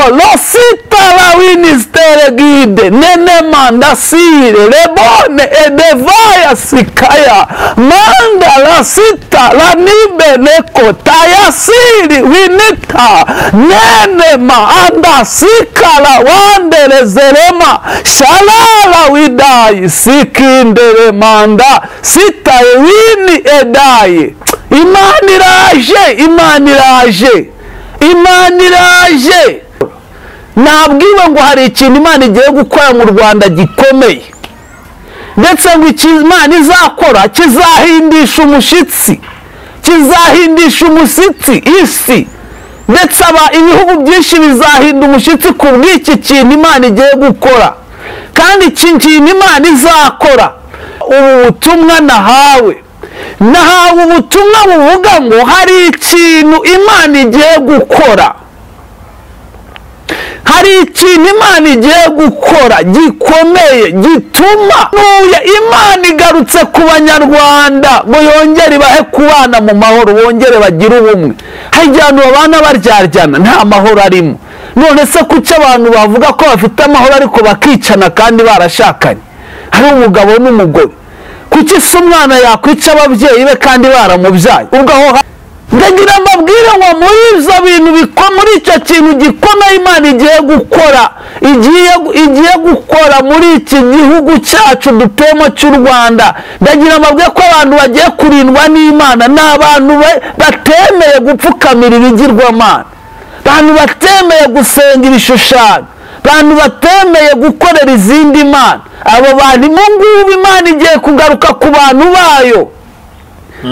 Losita la winistere gide nene manda sire lebone edevaya sikaya manda la sita la nibe neko tayasiri winita nene ma anda sikala wandere zerema shalala widai sikindere manda sita wini edai. Imana iraje, Imana iraje, Imana iraje. Nabwiwe ngo hari ikintu Imana igiye gukora mu Rwanda gikomeye, ndetse ngo Imana izakora kizahindisha umushitsi, kizahindisha umushyitsi isi, ndetse ibihugu byinshi bizahinda umushitsi ku bw'iki kintu Imana igiye gukora. Kandi iki kintu Imana izakora, ubu butumwa nahawe, nahawe ubutumwa buvuga ngo hari ikintu Imana igiye gukora, hari ikintu Imana igiye gukora gikomeye gituma Imana igarutse ku Banyarwanda ngo yongere ibahe kubana mu mahoro, bongere bagire ubumwe. Hari igihe abantu babana baryaryana nta mahoro arimo. None se kuki abantu bavuga ko bafite amahoro ariko bakicana kandi barashakanye, hari umugabo n'umugore? Kuki se umwana yakwica ababyeyi be kandi baramubyaye? Ubwo aho ndagira mbabwire ngo muri ibyo bintu muri icyo kintu gikomeye Imana igiye gukora, igiye gukora muri iki gihugu cyacu dutuyemo cy'u Rwanda, ndagira mbabwire ko abantu bagiye kurindwa n'Imana ni abantu batemeye gupfukamira ibigirwamana, abantu batemeye gusenga ibishushanyo, abantu batemeye gukorera izindi mana. Abo bantu ngubu Imana igiye kugaruka ku bantu bayo.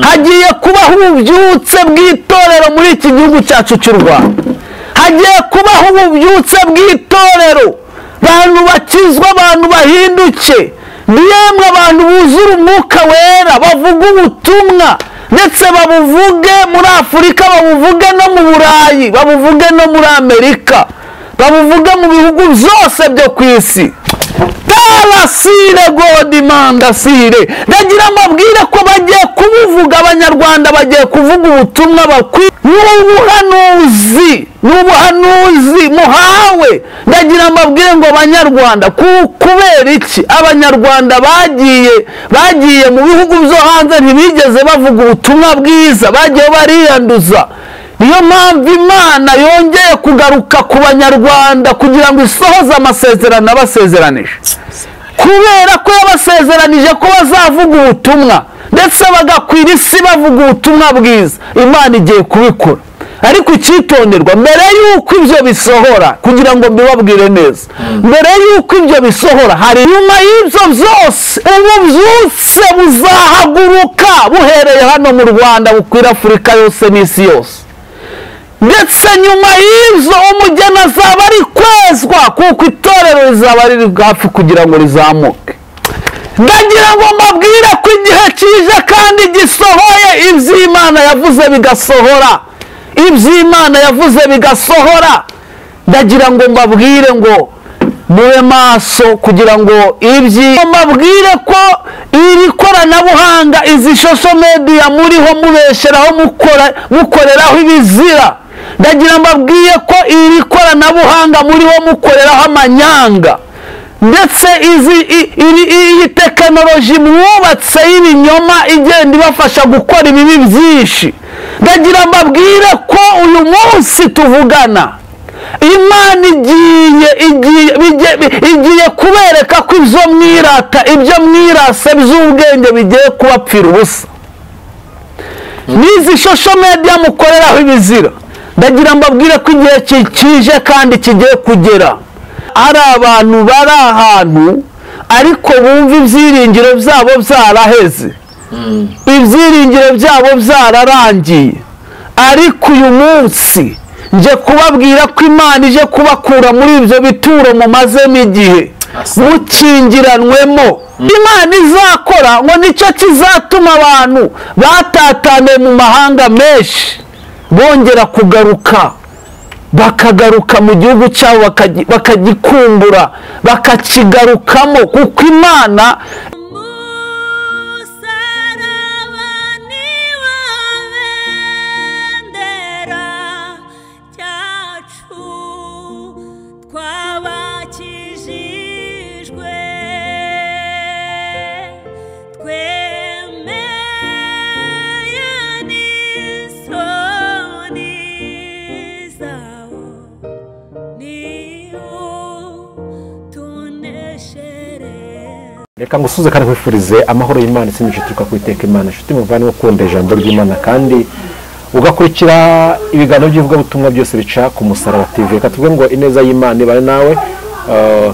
Hagiye kubaho ububyutse bw'itorero muri iki gihugu cyacu cy'u Rwanda. Hagiye kubaho ububyutse bw'itorero, abantu bakizwa, abantu bahinduke, yemwe abantu buzura umwuka wera, bavuga ubutumwa, ndetse babuvuge muri Afurika, babuvuge no mu Burayi, babuvuge no muri Amerika, babuvuge mu bihugu byose byo ku isi. Tarasire godi manda sire. Ndagira mbabwire ko bagiye kubuvuga, Abanyarwanda bagiye kuvuga ubutumwa bakwiye. N'ubuhanuzi, n'ubuhanuzi muhawe. Ndagira mbabwire ngo Abanyarwanda, kubera iki Abanyarwanda bagiye mu bihugu byo hanze ntibigeze bavuga ubutumwa bwiza, bagiye bariyanduza. Niyo mpamvu Imana yongeye kugaruka ku Banyarwanda kugira ngo isohoze amasezerano abasezeranije, kubera ko yabasezeranije ko bazavuga ubutumwa ndetse bagakwira isi bavuga ubutumwa bwiza. Imana igiye kubikora. Ariko icyitonderwa, mbere y'uko ibyo bisohora, kugira ngo mbibabwire neza, mbere y'uko ibyo bisohora, hari nyuma y'ibyo byose ububyutse buzahaguruka buhereye hano mu Rwanda bukwira Afurika yose n'isi yose. Ndetse nyuma y'ibyo umugeni azaba ari kwezwa, kuko itorero rizaba riri hafi kugira ngo rizamuke. Ndagira ngo mbabwire ko igihe kije kandi gisohoye, iby'Imana yavuze bigasohora, iby'Imana yavuze bigasohora. Ndagira ngo mbabwire ngo mube maso, kugira ngo mbabwire ko iri koranabuhanga, izi social media muriho mubesheraho, mukoreraho ibizira. Ndagira mbabwiye ko iri koranabuhanga muriho mukoreraho amanyanga, ndetse iyi tekinoloji mwubatse y'ibinyoma igenda ibafasha gukora ibibi byinshi. Ndagira mbabwire ko uyu munsi tuvugana Imana igiye kubereka ko ibyo mwirata, ibyo mwirase by'ubwenge bigiye kubapfira ubusa. N'izi social media mukoreraho ibizira, ndagira mbabwire ko igihe kije kandi kigiye kugera. Ari abantu bari ahantu ariko bumva ibyiringiro byabo byaraheze, ibyiringiro byabo byararangiye, ariko uyu munsi nje kubabwira ko Imana ije kubakura muri ibyo bituro mumazemo igihe mukingiranwemo. Imana izakora ngo nicyo kizatuma abantu batataniye mu mahanga menshi bongera kugaruka, bakagaruka mu gihugu cyabo, bakagikumbura, bakakigarukamo, kuko Imana cyacu. Reka ngusuze kandi nkwifurize amahoro y'Imana isimisha ituruka ku Iteka Imana. Inshuti muvandimwe, ukunda ijambo ry'Imana kandi ugakurikira ibiganiro by'ivugabutumwa byose bica ku Musaraba TV, reka tuvuge ngo ineza y'Imana ibane nawe,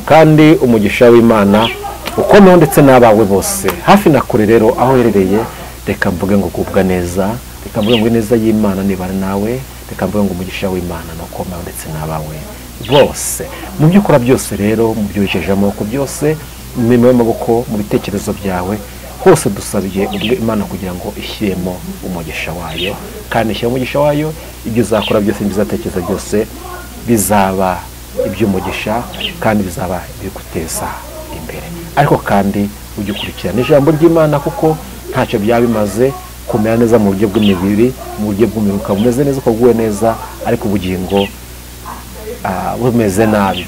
kandi umugisha w'Imana ukomeho ndetse n'abawe bose hafi na kure. Rero aho uherereye, reka mvuge ngo gubwa neza, reka mvuge ngo ineza y'Imana nibane nawe, reka mvuge ngo umugisha w'Imana nukomeho ndetse n'abawe bose mu byo ukora byose. Rero mu byo wijeje amaboko byose, mu mirimo y'amaboko, mu bitekerezo byawe hose, dusabye ubwe Imana kugira ngo ishyiremo umugisha wayo, kandi ishyire umugisha wayo, ibyo uzakora byose, ibyo uzatekereza byose bizaba iby'umugisha kandi bizaba ibiguteza imbere. Ariko kandi ujye ukurikirana ijambo ry'Imana, kuko ntacyo byaba bimaze kumera neza mu buryo bw'imibiri, mu buryo bw'umubiri ukaba umeze neza, ukaguwe neza, ariko ubugingo bumeze nabi,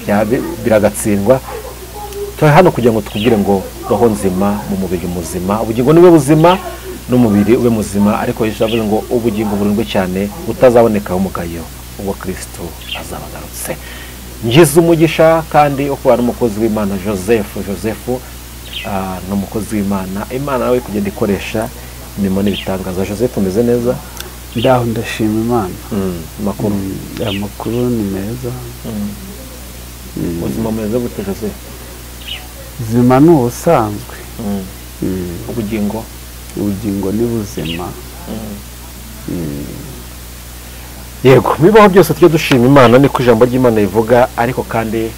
biragatsindwa. Turi hano kugira ngo tukubwire ngo roho nzima mu mubiri muzima, ubugingo niwe buzima n'umubiri ube muzima. Ariko Yesu yavuze ngo ubugingo burindwe cyane butazabonekaho umugayo ubwo Kristo azaba agarutse. Ngize umugisha kandi wo kubana n'umukozi w'Imana Joseph. Joseph ni umukozi w'Imana, Imana nawe kugenda ikoresha imirimo n'ibitangaza. Joseph, umeze neza? Ndaho, ndashima Imana. Amakuru? Amakuru ni meza. Ubuzima bumeze gute, Joseph? Ubuzima ni ubusanzwe. Ubugingo? Ubugingo ni buzima. Yego, bibaho byose tujye dushima Imana, niko ijambo ry'Imana rivuga. Ariko kandi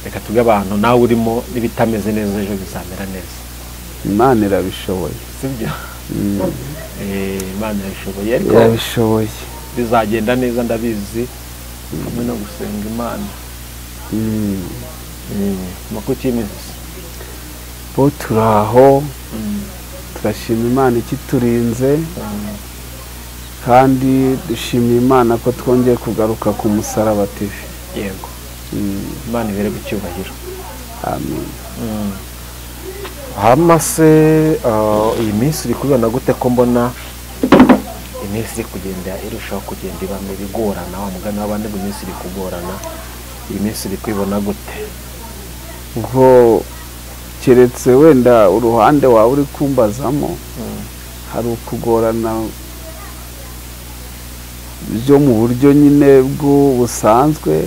reka tuge abantu, nawe urimo n'ibitameze neza, ejo bizamera neza. Imana irabishoboye. Sibyo? Imana irabishoboye, ariko irabishoboye. Bizagenda neza, ndabizi, hamwe no gusenga Imana. Amakuru y'iminsi? Bo turaho, turashima Imana ikiturinze, kandi dushimiye Imana ko twongeye kugaruka ku Musaraba TV. Yego, Imana ibere icyubahiro. Amen. Hama se iyi minsi uri kubibona gute, ko mbona iminsi iri kugenda irushaho kugenda iba mibi, igorana? Wa mugani w'abandi ngo iminsi iri kugorana, iyi minsi uri kubibona gute? Ngo keretse wenda uruhande wawe uri kumbazamo, hari ukugorana byo mu buryo nyine busanzwe,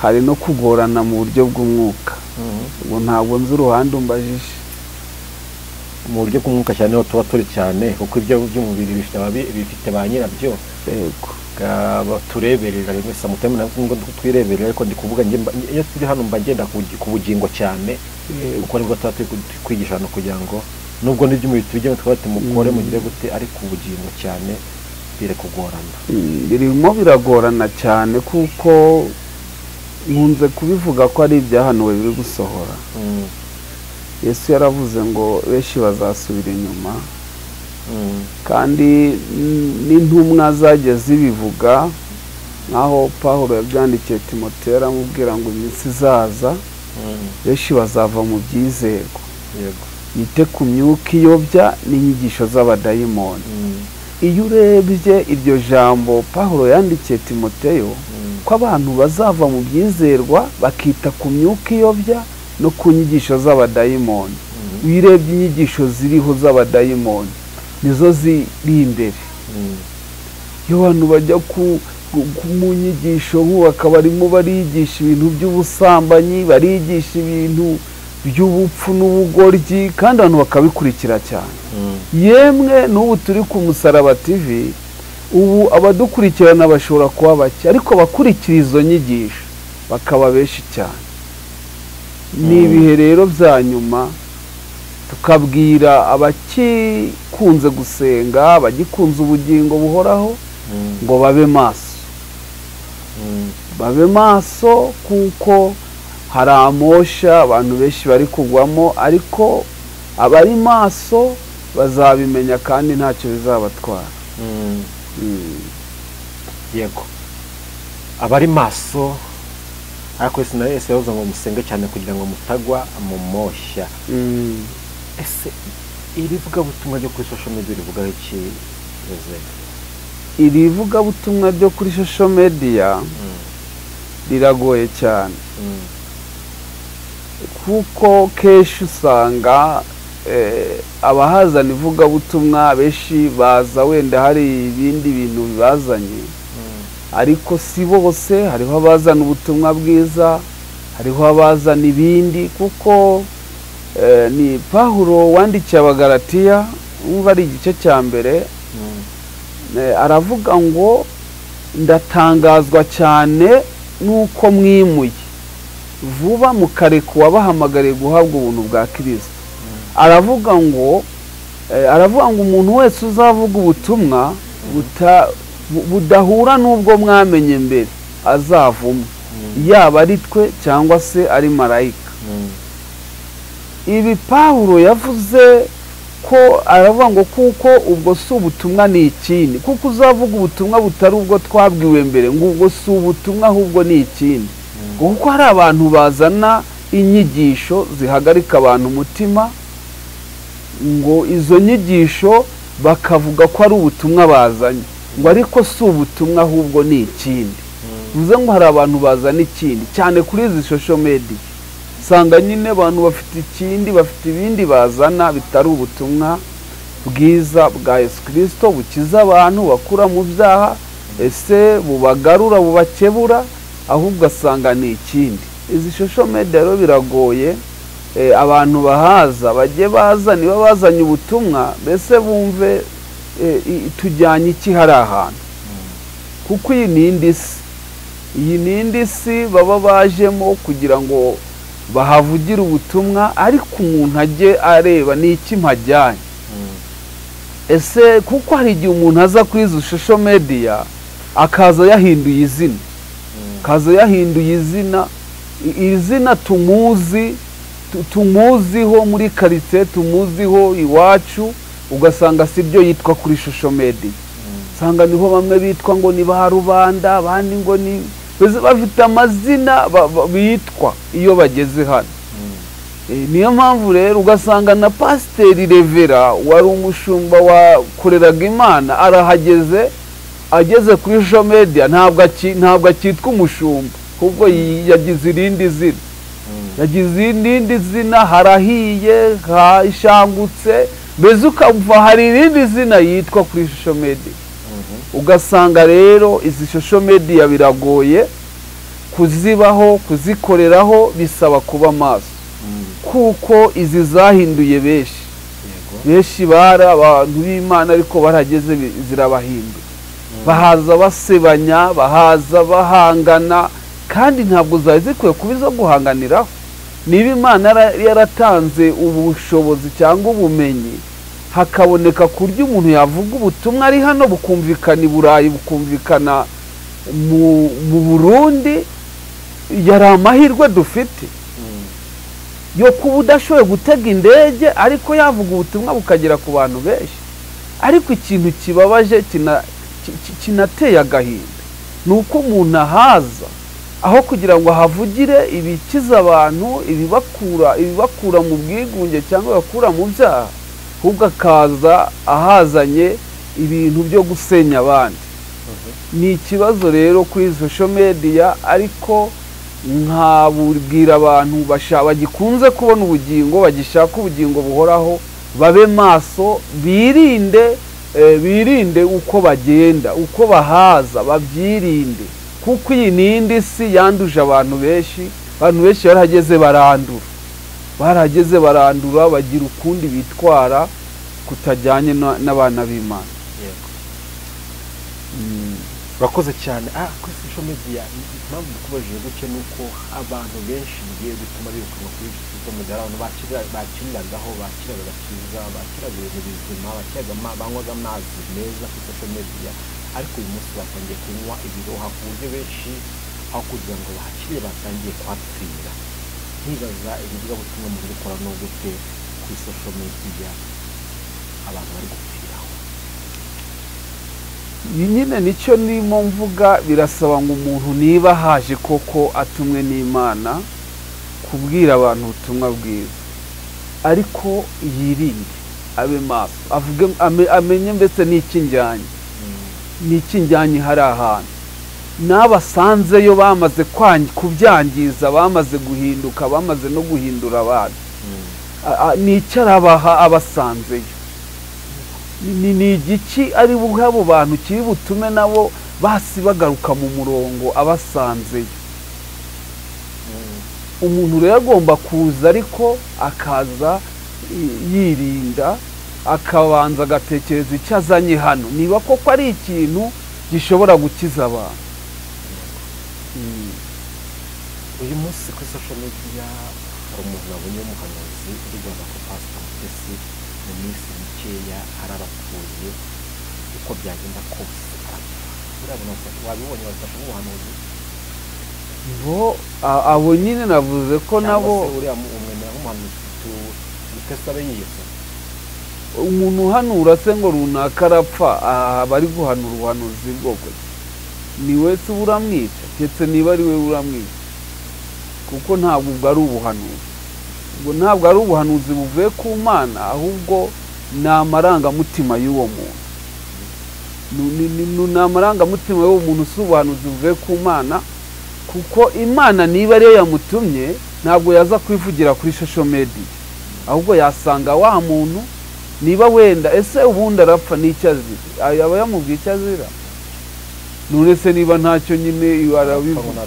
hari no kugorana mu buryo bw'umwuka. Ubu ntabwo nzi uruhande umbajije. Mu buryo bw'umwuka cyane niho tuba turi cyane, kuko ibyo by'umubiri bifite ba nyirabyo. Yego. Tureberera rimwe samuteme, ngo twireberera, ariko ndi kuvuga iyo turi hano mba ngenda ku bugingo cyane, kuko nibwo tuba turi kwigisha hano, kugira ngo nubwo n'iby'umubiri tubijyemo tukaba mukore mugire gute, ariko ubugingo cyane biri kugorana. Birimo biragorana cyane, kuko nkunze kubivuga ko ari ibyahanuwe biri gusohora. Yesu yaravuze ngo benshi bazasubira inyuma, kandi n'intumwa zagiye zibivuga, nkaho Pawulo yabyandikiye Timoteyo aramubwira ngo iminsi izaza benshi bazava mu byizerwa, yite ku myuka iyobya n'inyigisho z'abadayimoni. Iyo urebye iryo jambo Pawulo yandikiye Timoteyo, ko abantu bazava mu byizerwa bakita ku myuka iyobya no ku nyigisho z'abadayimoni, iyo urebye inyigisho ziriho z'abadayimoni nizo ziri imbere. Iyo abantu bajya mu nyigisho bakaba barimo barigisha ibintu by'ubusambanyi, barigisha ibintu by'ubupfu n'ubugoryi, kandi abantu bakabikurikira cyane. Yemwe n'ubu turi ku Musaraba TV, ubu abadukurikirana bashobora kuba bake, ariko abakurikira izo nyigisho bakaba benshi cyane. Ni ibihe rero bya nyuma, tukabwira abagikunze gusenga, abagikunze ubugingo buhoraho, ngo babe maso, babe maso, kuko hari amosha abantu benshi bari kugwamo, ariko abari maso bazabimenya kandi ntacyo bizabatwara. Yego, abari maso. Ariko Yesu yavuze ngo musenge cyane kugira ngo mutagwa mu moshya. Ese iri vugabutumwa ryo kuri social media rivuga iki, Joseph? Iri vugabutumwa ryo kuri social media riragoye cyane. Kuko kenshi usanga abahazana ivugabutumwa benshi baza wenda hari ibindi bintu bibazanye, ariko si bose. Hariho abazana ubutumwa bwiza, hariho abazana ibindi. Kuko ni Pawulo wandikiye Abagalatiya, umva ari igice cya mbere, aravuga ngo ndatangazwa cyane nuko mwimuye vuba mukareka uwabahamagariye guhabwa ubuntu bwa Kristo. Aravuga ngo umuntu wese uzavuga ubutumwa budahura n'ubwo mwamenye mbere azavumwe, yaba ari twe cyangwa se ari marayika. Ibi Pawulo yavuze ko aravuga ngo kuko ubwo si ubutumwa ni ikindi, kuko uzavuga ubutumwa butari ubwo twabwiwe mbere ngo ubwo si ubutumwa ahubwo ni ikindi. Kuko hari abantu bazana inyigisho zihagarika abantu umutima, ngo izo nyigisho bakavuga ko ari ubutumwa bazanye, ngo ariko si ubutumwa ahubwo ni ikindi. Bivuze ngo hari abantu bazana ikindi cyane kuri izi social media, usanga nyine abantu bafite ikindi, bafite ibindi bazana bitari ubutumwa bwiza bwa Yesu Kristo bukiza abantu bakura mu byaha, ese bubagarura bubakebura, ahubwo asanga ni ikindi. Izi social media rero biragoye, abantu bahaza bajye baza niba bazanye ubutumwa mbese bumve tujyanye iki hari ahantu, kuko iyi ni indi si, iyi ni indi si baba bajemo kugira ngo bahavugire ubutumwa, ariko umuntu ajye areba ni iki mpajyanye. Ese kuko hari igihe umuntu aza kuri izo social media akaza yahinduye izina, akaza yahinduye izina, izina tumuzi, tumuziho muri quartier, tumuziho iwacu, ugasanga sibyo yitwa kuri social media. Usanga niho bamwe bitwa ngo ni ba rubanda, abandi ngo ni bafite amazina bitwa iyo bageze hano. Niyo mpamvu rero ugasanga na Pasiteri Revera wari umushumba wakoreraga Imana arahageze, ageze kuri social media ntabwo akitwa umushumba, ahubwo yagize irindi zina, yagize irindi zina, harahiye hashangutse, mbese ukamva hari irindi zina yitwa kuri social media. Ugasanga rero izi social media biragoye kuzibaho, kuzikoreraho bisaba kuba maso, kuko izi zahinduye benshi. Benshi bari abantu b'Imana ariko barageze zirabahindura, bahaza basebanya, bahaza bahangana, kandi ntabwo zari zikwiye kuba izo guhanganiraho. Niba Imana yaratanze ubushobozi cyangwa ubumenyi, hakaboneka kurya umuntu yavuga ubutumwa ari hano bukumvikana i Burayi, bukumvikana mu Burundi, yari amahirwe dufite yo kuba udashoboye gutega indege ariko yavuga ubutumwa bukagera ku bantu benshi. Ariko ikintu kibabaje kinateye agahinda ni uko umuntu ahaza aho kugira ngo ahavugire ibikiza abantu, ibibakura mu bwigunge cyangwa ibakura mu byaha, ahubwo akaza ahazanye ibintu byo gusenya abandi. Ni ikibazo rero kuri social media, ariko nkabubwira abantu bagikunze kubona ubugingo, bagishaka ubugingo buhoraho, babe maso, birinde, birinde uko bagenda, uko bahaza, babyirinde, kuko iyi ni indi si yanduje abantu benshi. Abantu benshi barahageze barandura, barahageze barandura, bagira ukundi bitwara kutajyanye n'abana b'Imana. Urakoze cyane. Kuri social media impamvu dukubajije gutya ni uko abantu benshi bigiye gutuma birukanwa kuri social media. Abantu bakiriragaho, bakiraga agakiza, bakiraga ibintu bizima, banywaga amazi meza kuri social media, ariko uyu munsi batangiye kunywa ibiroha ku buryo benshi aho kugira ngo bakire batangiye kwapfira. Nkibaza ibivugabutumwa mu gukora no gute kuri social media abantu bari gupfiraho. Nyine nicyo ndimo mvuga, birasaba ngo umuntu niba haje koko atumwe n'Imana kubwira abantu ubutumwa bwiza, ariko yirinde, abe maso, avuge, amenye mbese n'iki njyanye, n'iki njyanye hari ahantu. N'abasanzeyo bamaze kubyangiza, bamaze guhinduka, bamaze no guhindura abantu. Ni icyo arabaha abasanzeyo? Ni igiki ari buhe abo bantu kiri butume nabo basi bagaruka mu murongo abasanzeyo? Umuntu rero agomba kuza, ariko akaza yirinda, akabanza agatekereza icyo azanye hano, niba koko ari ikintu gishobora gukiza abantu. Uyu munsi kuri social media hari umuntu nabonye w'umuhanuzi uri guhaza ko Pastor Mutesi mu minsi mikeya arabapfuye, uko byagenda kose arapfa. Wabibonye, wabifashe nk'ubuhanuzi? Bo abo nyine navuze ko nabo uriya umwemera nk'umuhanuzi Mutesi abe yiyese. Umuntu uhanura se ngo runaka arapfa, aba ari guhanura ubuhanuzi bwoko ni wese uramwica, keretse niba ari we uramwica, kuko ntabwo ubwo ari ubuhanuzi. Ubwo ntabwo ari ubuhanuzi buvuye ku Mana, ahubwo ni amarangamutima y'uwo muntu. Ni amarangamutima y'uwo muntu, si ubuhanuzi buvuye ku Mana, kuko Imana niba ariyo yamutumye ntabwo yaza kwivugira kuri social media, ahubwo yasanga wa muntu niba wenda ese ubundi arapfa n'icyo azira, yaba yamubwiye icyo azira. None se niba ntacyo nyine arabivuga,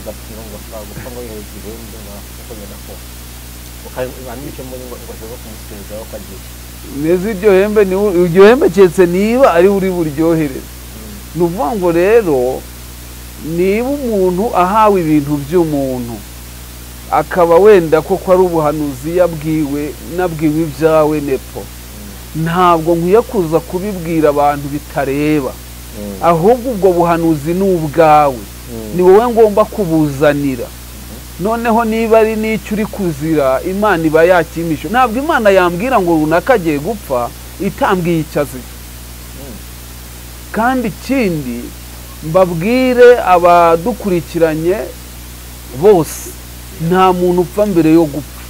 neza iryo hembe iryo hembe keretse niba ari uri buryohereze. Ni ukuvuga ngo rero niba umuntu ahawe ibintu by'umuntu akaba wenda koko ari ubuhanuzi yabwiwe, nabwiwe ibyawe nepo, ntabwo nkwiye kuza kubibwira abantu bitareba, ahubwo ubwo buhanuzi ni ubwawe, ni wowe ngomba kubuzanira. Noneho niba ari n'icyo uri kuzira, Imana iba yakimisha. Ntabwo Imana yambwira ngo runaka agiye gupfa itambwiye icyo azira. Kandi ikindi mbabwire abadukurikiranye bose, nta muntu upfa mbere yo gupfa,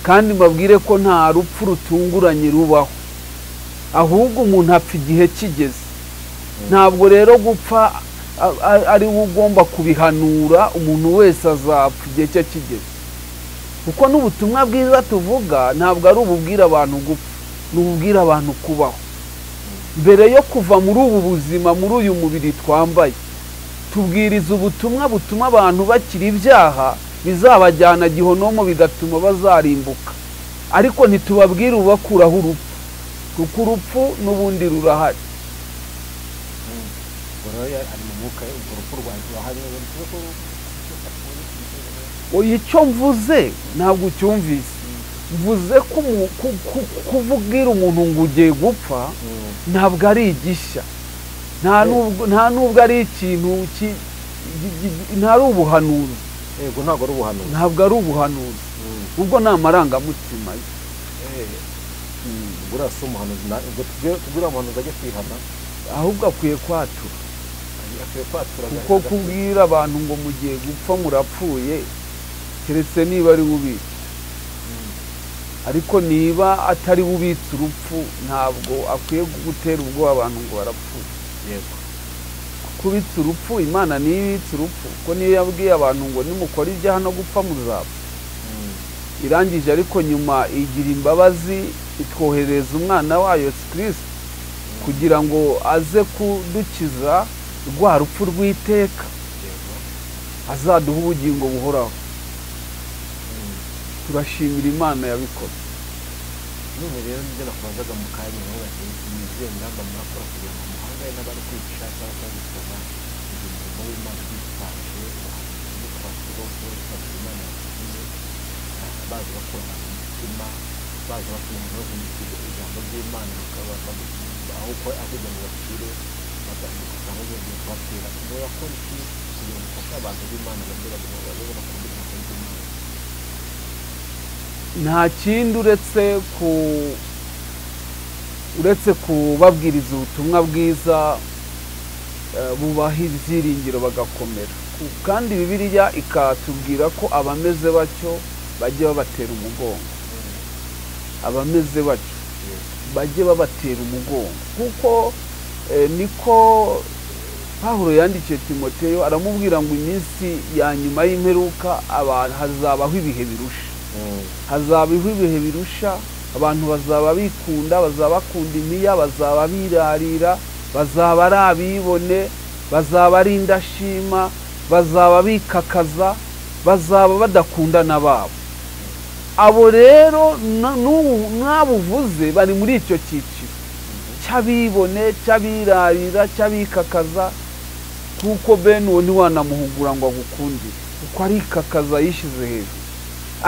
kandi mbabwire ko nta rupfu rutunguranye rubaho, ahubwo umuntu apfa igihe kigeze. Ntabwo rero gupfa ari we ugomba kubihanura, umuntu wese azapfa igihe cye kigeze. Kuko n'ubutumwa bwiza tuvuga ntabwo ari ububwira abantu gupfa, ni ububwira abantu kubaho. Mbere yo kuva muri ubu buzima, muri uyu mubiri twambaye, tubwiriza ubutumwa butuma abantu bakira ibyaha bizabajyana gihonomo, bigatuma bazarimbuka. Ariko ntitubabwire ubakuraho urupfu, kuko urupfu n'ubundi rurahari. Icyo mvuze ntabwo ucyumvise. Mvuze ko kuvugira umuntu ngo ugiye gupfa ntabwo ari igishya, nta nubwo ari ikintu, ntari ubuhanuzi. Yego, ntabwo ari ubuhanuzi, ntabwo ari ubuhanuzi, ubwo ni amarangamutima ye. Ubwo si umuhanuzi, ubwo tubwira umuhanuzi ajye kwihana, ahubwo akwiye kwatura, kuko kubwira abantu ngo mugiye gupfa murapfuye, keretse niba ari ubitse. Ariko niba atari ubitse urupfu, ntabwo akwiye gutera ubwoba abantu ngo barapfuye. Yego, kubitsa urupfu, Imana niyo ibitse urupfu, kuko niyo yabwiye abantu ngo nimukora ibyaha no gupfa muzapfa. Irangije ariko nyuma igira imbabazi, itwoherereza umwana wayo Yesu Kristo kugira ngo aze kudukiza rwa rupfu rw'iteka, azaduha ubugingo buhoraho. Turashimira Imana yabikoze. None rero nibyo nakubazaga mu kanya, nawe ati ni izihe ngamba murakora kugira ngo muhangane n'abari kwica cyangwa gusaba umurimo w'Imana bitwaje ubuhanuzi, bose Imana yatumye, baza bakura abantu umutima, baza batuma umuntu bavuga ijambo ry'Imana, aho kugira ngo bapfire usanga bongeye kubapfira. Murakora iki kugira ngo mufashe abantu b'Imana bongere babe bakunda ijambo ry'Imana? Nta kindi uretse kubabwiriza ubutumwa bwiza bubaha ibyiringiro bagakomera. Kandi Bibiliya ikatubwira ko abameze batyo bajye babatera umugongo, abameze batyo bajye babatera umugongo, kuko niko Pawulo yandikiye Timoteyo aramubwira ngo iminsi ya nyuma y'imperuka hazabaho ibihe birusha. Hazabaho ibihe birusha, abantu bazaba bikunda, bazaba bakunda imiya, bazaba birarira, bazaba ari abibone, bazaba ari indashima, bazaba bikakaza, bazaba badakundana babo. Abo rero n'abuvuze bari muri icyo cyiciro cy'abibone, cy'abirarira, cy'abikakaza, kuko bene uwo ntiwanamuhugura ngo agukundire, kuko arikakaza yishyize hejuru.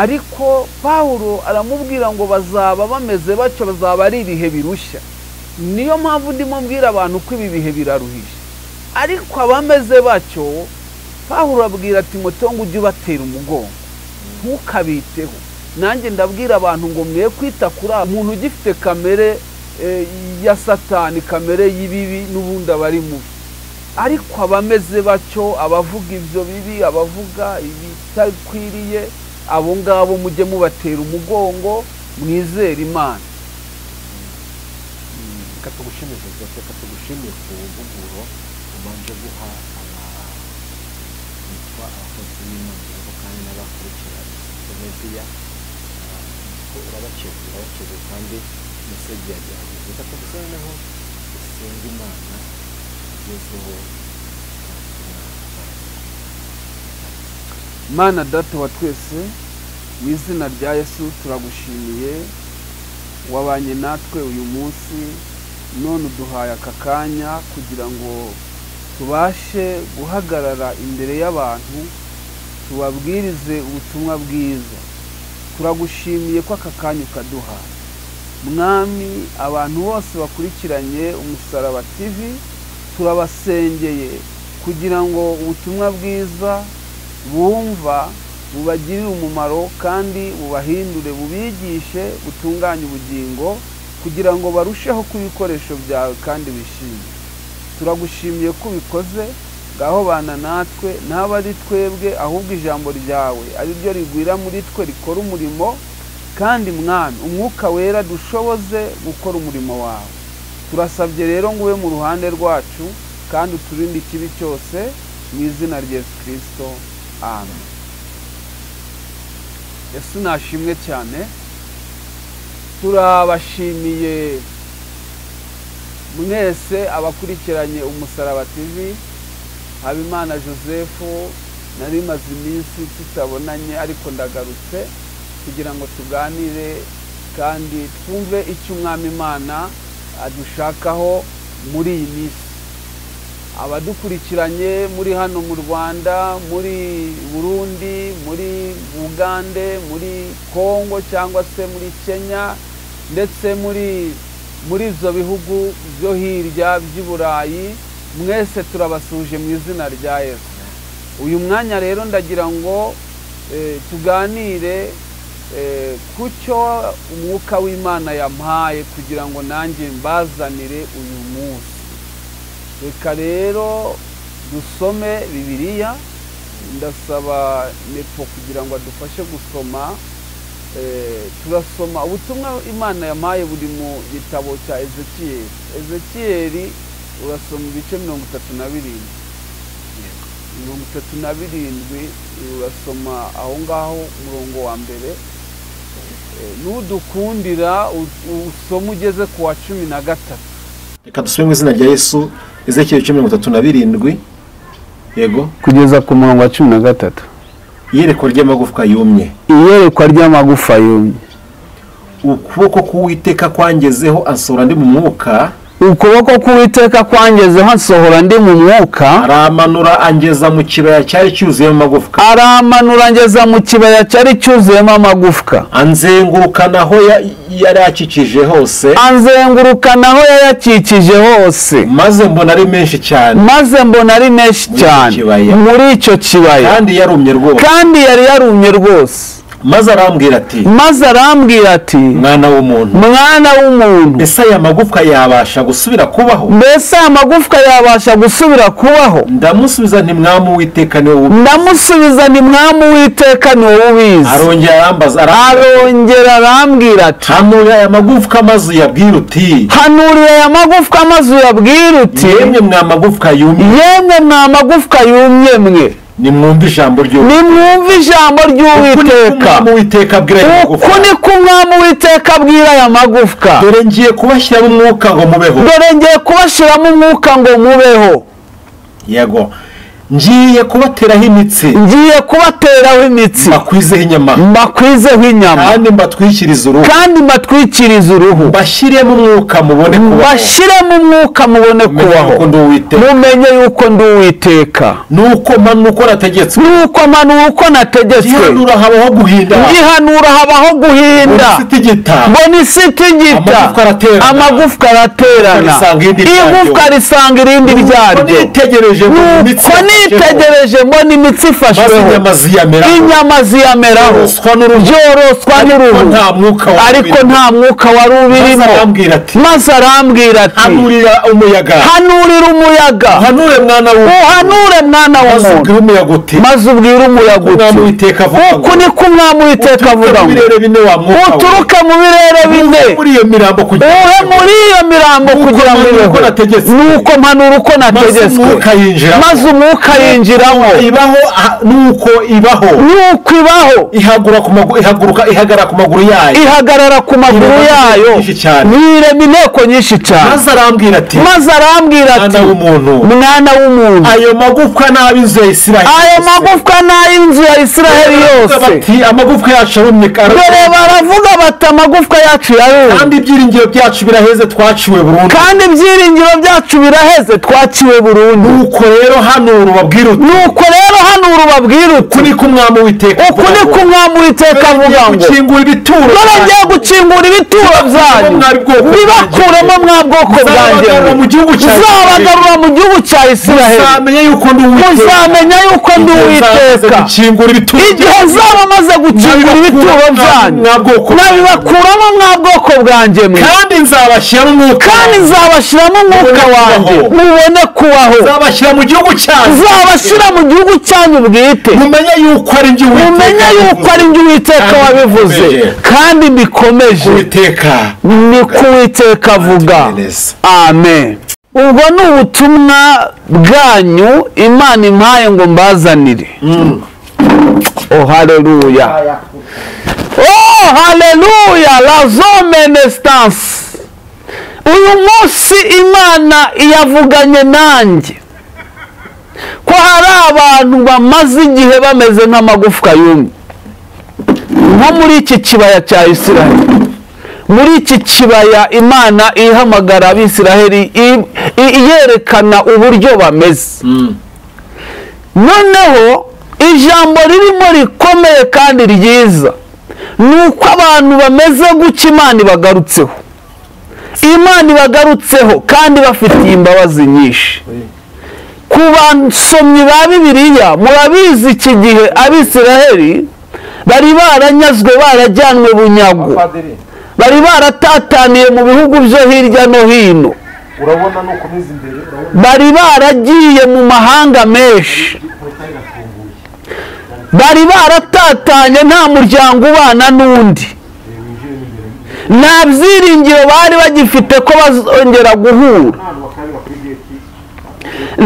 Ariko Pawulo aramubwira ngo bazaba bameze batyo, bazaba ari ibihe birushya. Niyo mpamvu ndimo mbwira abantu ko ibi bihe biraruhije. Ariko abameze batyo, Pawulo abwira Timoteyo ngo ujye ubatera umugongo, ntukabiteho. Nanjye ndabwira abantu ngo mwe kwita kuri umuntu ugifite kamere ya Satani, kamere y'ibibi, n'ubundi aba ari mubi. Ariko abameze batyo, abavuga ibyo bibi, abavuga ibitakwiriye, abo ngabo mujye mubatera umugongo, mwizere Imana. Reka tugushimire Joseph, reka tugushimire ku mpuguro ubanje guha abitwa abakozi b'Imana ariko kandi n'abakurikira media, ko urabakeze kandi message yageze. Reka tugusabe noneho usenge Imana igezeho. Mana Data wa twese, mu izina rya Yesu turagushimiye, wabanye natwe uyu munsi, none uduhaye aka kanya kugira ngo tubashe guhagarara imbere y'abantu tubabwirize ubutumwa bwiza. Turagushimiye ko aka kanya ukaduhaye. Mwami, abantu bose bakurikiranye Umusaraba TV turabasengeye kugira ngo ubutumwa bwiza bumva bubagirire umumaro kandi bubahindure, bubigishe, butunganye ubugingo kugira ngo barusheho kuba ibikoresho byawe kandi bishimye. Turagushimiye ko ubikoze, ngaho bana natwe, ntaba ari twebwe ahubwo ijambo ryawe ari ryo rigwira muri twe rikora umurimo, kandi Mwami Umwuka Wera dushoboze gukora umurimo wawe. Turasabye rero ngo ube mu ruhande rwacu kandi uturinde ikibi cyose, mu izina rya Yesu Kristo, amen. Yesu nashimwe cyane. Turabashimiye mwese abakurikiranye Umusaraba TV. Habimana Joseph, nari maze iminsi tutabonanye ariko ndagarutse kugira ngo tuganire kandi twumve icyo Umwami Imana adushakaho muri iyi minsi. Abadukurikiranye muri hano mu Rwanda, muri Burundi, muri Bugande, muri Kongo cyangwa se muri Kenya, ndetse muri ibyo bihugu byo hirya by'i Burayi, mwese turabasuje mu izina rya Yesu. Uyu mwanya rero ndagira ngo tuganire ku cyo Umwuka w'Imana yampaye kugira ngo nanjye mbazanire uyu munsi. Reka rero dusome Bibiliya. Ndasaba Nepo kugira ngo adufashe gusoma. Turasoma ubutumwa Imana yampaye buri mu gitabo cya Ezekiyeli. Ezekiyeli urasoma ibice 37. 37 urasoma aho ngaho umurongo wa mbere. Nudukundira usome ugeze ku wa 13. Reka dusome mu izina rya Yesu. Ezekiyeli 37, yego, kugeza ku murongo wa 13. Iyerekwa ry'amagufwa yumye. Iyerekwa ry'amagufa yumye. Ukuboko k'Uwiteka kwangezeho ansohora ndi mu mwuka. Ukuboko k'Uwiteka kwangezeho ansohora ndi mu mwuka. Aramanura angeza mu kibaya cyari cyuzuyemo amagufwa. Aramanura angeza mu kibaya cyari cyuzuyemo amagufwa. Anzengurukana aho yari akikije hose. Anzengurukana aho yari akikije hose. Maze mbona ari menshi cyane. Maze mbona ari menshi cyane muri icyo kibaya. Kandi yarumye rwose. Kandi yari yarumye rwose. Maze arambwira ati mwana w'umuntu, mbese aya magufwa yabasha gusubira kubaho? Ndamusubiza nti Mwami Uwiteka ni wowe ubizi. Arongera arambwira ati hanurira aya magufwa maze uyabwire uti, yemwe mwa magufwa yumye mwe, nimwumve ijambo ry'Uwiteka. Uku niko Umwami Uwiteka abwira aya magufwa, dore ngiye kubashyiramo umwuka ngo mubeho. Yego, ngiye kubateraho imitsi, mbakwizeho inyama, kandi mbatwikirize uruhu, mbashyiremo umwuka mubone kubaho, mumenye yuko ndi Uwiteka. Nuko mpanuka nategetswe, ngihanura habaho guhinda, mbona isi itigita, amagufwa araterana, igufwa risanga irindi ryaryo. Nitegereje mbona imitsi ifashweho, inyama ziyameraho, byoroswa n'uruhu, ariko nta mwuka wari ubirimo. Maze arambwira ati hanurira umuyaga, uhanure mwana w'umuntu, maze ubwire umuyaga uti uku niko Umwami Uwiteka avuga ngo uturuke mu birere bine, uhe muri iyo mirambo kugira ngo ibeho. Nuko mpanura uko nategetswe, maze umwuka yinjiramo, nuko ibaho, ihagarara ku maguru yayo, nirema inteko nyinshi cyane. Maze arambwira ati mwana w'umuntu, ayo magufwa n'ay'inzu ya Isiraheli yose, amagufwa yacu arumye, dore baravuga bati amagufwa yacu yarumye, kandi ibyiringiro byacu biraheze twaciwe burundu. Nuko rero hanura ubabwire uti uku niko Umwami Uwiteka avuga ngo dore ngiye gukingura ibituro byanyu, bibakuremo mwa bwoko bwanjye, nzabagarura mu gihugu cya Isiraheli, muzamenya yuko ndi Uwiteka igihe nzaba maze gukingura ibituro byanyu, nabibakuramo mwa bwoko bwanjye mwe, kandi nzabashyiramo umwuka wanjye, mubone kubaho, nzabashyira mu gihugu cyanyu bwite, mumenye yuko ari njye Uwiteka wabivuze, kandi mbikomeje. Niko Uwiteka avuga. Amen. Ubwo ni ubutumwa bwanyu Imana impaye ngo mbazanire. Oh haleluya, oh haleluya, la zomenestance. Uyu munsi Imana yavuganye nanjye ko hari abantu bamaze igihe bameze nk'amagufwa yumye, nko muri iki kibaya cya Isiraheli. Muri iki kibaya Imana ihamagara Abisiraheli iyerekana uburyo bameze. Noneho ijambo ririmo rikomeye kandi ryiza ni uko abantu bameze gutya Imana ibagarutseho, Imana ibagarutseho kandi bafitiye imbabazi nyinshi. Ku basomyi ba Bibiliya murabizi iki gihe Abisiraheli bari baranyazwe, barajyanwe bunyago, bari baratataniye mu bihugu byo hirya no hino, bari baragiye mu mahanga menshi, bari baratatanye, nta muryango ubana n'undi, nta byiringiro bari bagifite ko bazongera guhura,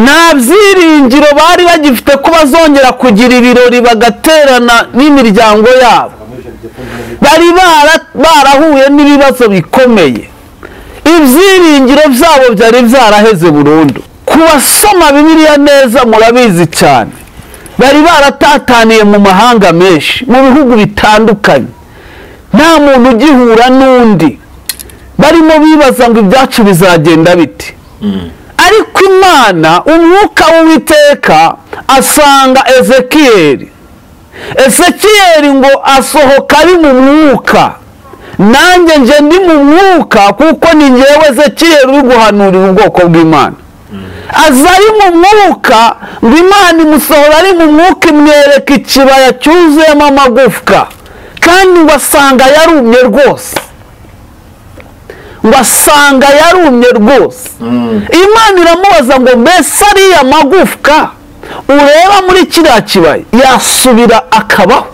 nta byiringiro bari bagifite ko bazongera kugira ibirori bagaterana n'imiryango yabo. Bari barahuye n'ibibazo bikomeye, ibyiringiro byabo byari byaraheze burundu. Ku basoma Bibiliya neza murabizi cyane, bari baratataniye mu mahanga menshi, mu bihugu bitandukanye, nta muntu ugihura n'undi, barimo bibaza ngo ibyacu bizagenda bite. Ariko Imana, umwuka w'Uwiteka asanga Ezekiyeli. Ezekiyeli ngo asohoka ari mu mwuka, nanjye nje ndi mu mwuka, kuko ni njyewe Ezekiyeli uri guhanurira ubwoko bw'Imana. Aza ari mu mwuka, ngo Imana imusohora ari mu mwuka, imwereka ikibaya cyuzuyemo amagufwa. Kandi ngo asanga yarumye rwose, ngo asanga yarumye rwose. Imana iramubaza ngo mbese ariya magufwa ureba muri kiriya kibaya yasubira akabaho,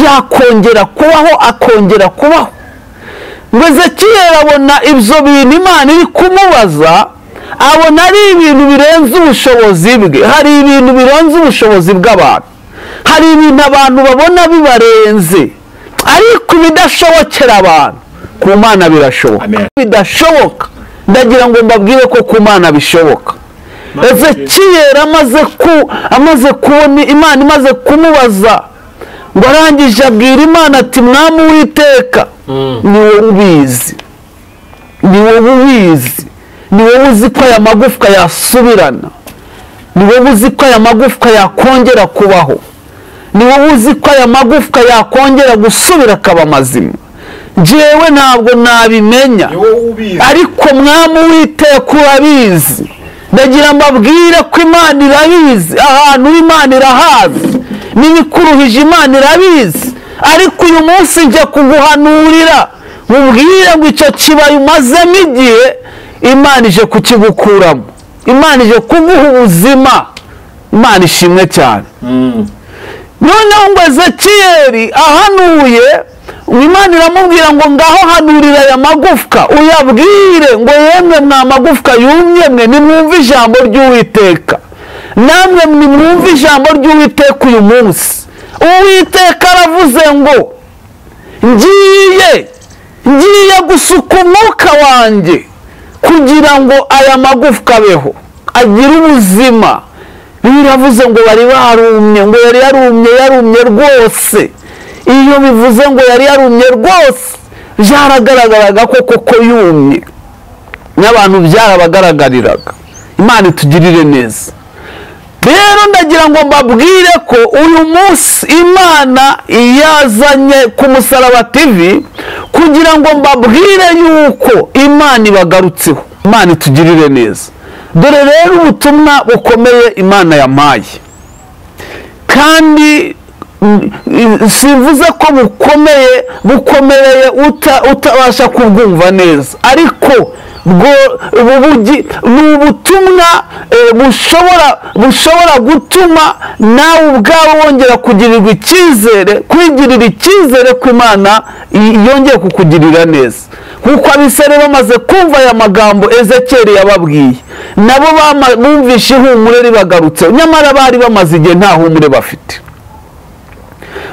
yakongera kubaho, akongera kubaho? Ngo Ezekiyeli abona ibyo bintu Imana iri kumubaza, abona ari ibintu birenze ubushobozi bwe. Hari ibintu birenze ubushobozi bw'abantu, hari ibintu abantu babona bibarenze, ariko ibidashobokera abantu ku Mana birashoboka. Bidashoboka, ndagira ngo mbabwire ko ku Mana bishoboka. Ezekiyeli amaze kubona Imana imaze kumubaza, ngo arangije abwira Imana ati mwami Uwiteka, ni wowe ubizi, ni wowe ubizi, ni wowe uzi ko aya magufwa yasubirana, ni wowe uzi ko aya magufwa yakongera kubaho, ni wowe uzi ko aya magufwa yakongera gusubira akaba mazima. Njyewe ntabwo nabimenya, ariko mwami Uwiteka urabizi. Ndagira mbabwire ko Imana irabizi, ahantu Imana irahazi, n'ibikuruhije Imana irabizi. Ariko uyu munsi njya kuguhanurira mubwire ngo icyo kibaya umazemo igihe, Imana ije kukigukuramo, Imana ije kuguha ubuzima. Imana ishimwe cyane. Noneho ngo Ezekiyeli ahanuye, Imana iramubwira ngo ngaho hanurira aya magufwa uyabwire ngo yemwe mwa magufwa yumye mwe, nimwumve ijambo ry'Uwiteka. Namwe nimwumve ijambo ry'Uwiteka uyu munsi. Uwiteka aravuze ngo ngiye gusuka umwuka wanjye kugira ngo aya magufwa abeho, agire ubuzima. Biravuze ngo bari barumye, ngo yari yarumye, yarumye rwose. Iyo bivuze ngo yari yarumye rwose, byaragaragaraga ko koko yumye, n'abantu byarabagaragariraga. Imana itugirire neza. Rero ndagira ngo mbabwire ko uyu munsi Imana yazanye ku Musaraba TV kugira ngo mbabwire yuko Imana ibagarutseho. Imana itugirire neza. Dore rero ubutumwa bukomeye Imana yampaye, kandi simvuze ko bukomeye, bukomereye utabasha kubwumva neza, ariko ni ubutumwa bushobora gutuma nawe ubwawe wongera kugirirwa icyizere, kwigirira icyizere ko Imana yongeye kukugirira neza. Kuko abisirayeli bamaze kumva aya magambo Ezekiyeli yababwiye, nabo bumvishe ihumure ribagarutse, nyamara bari bamaze igihe nta humure bafite.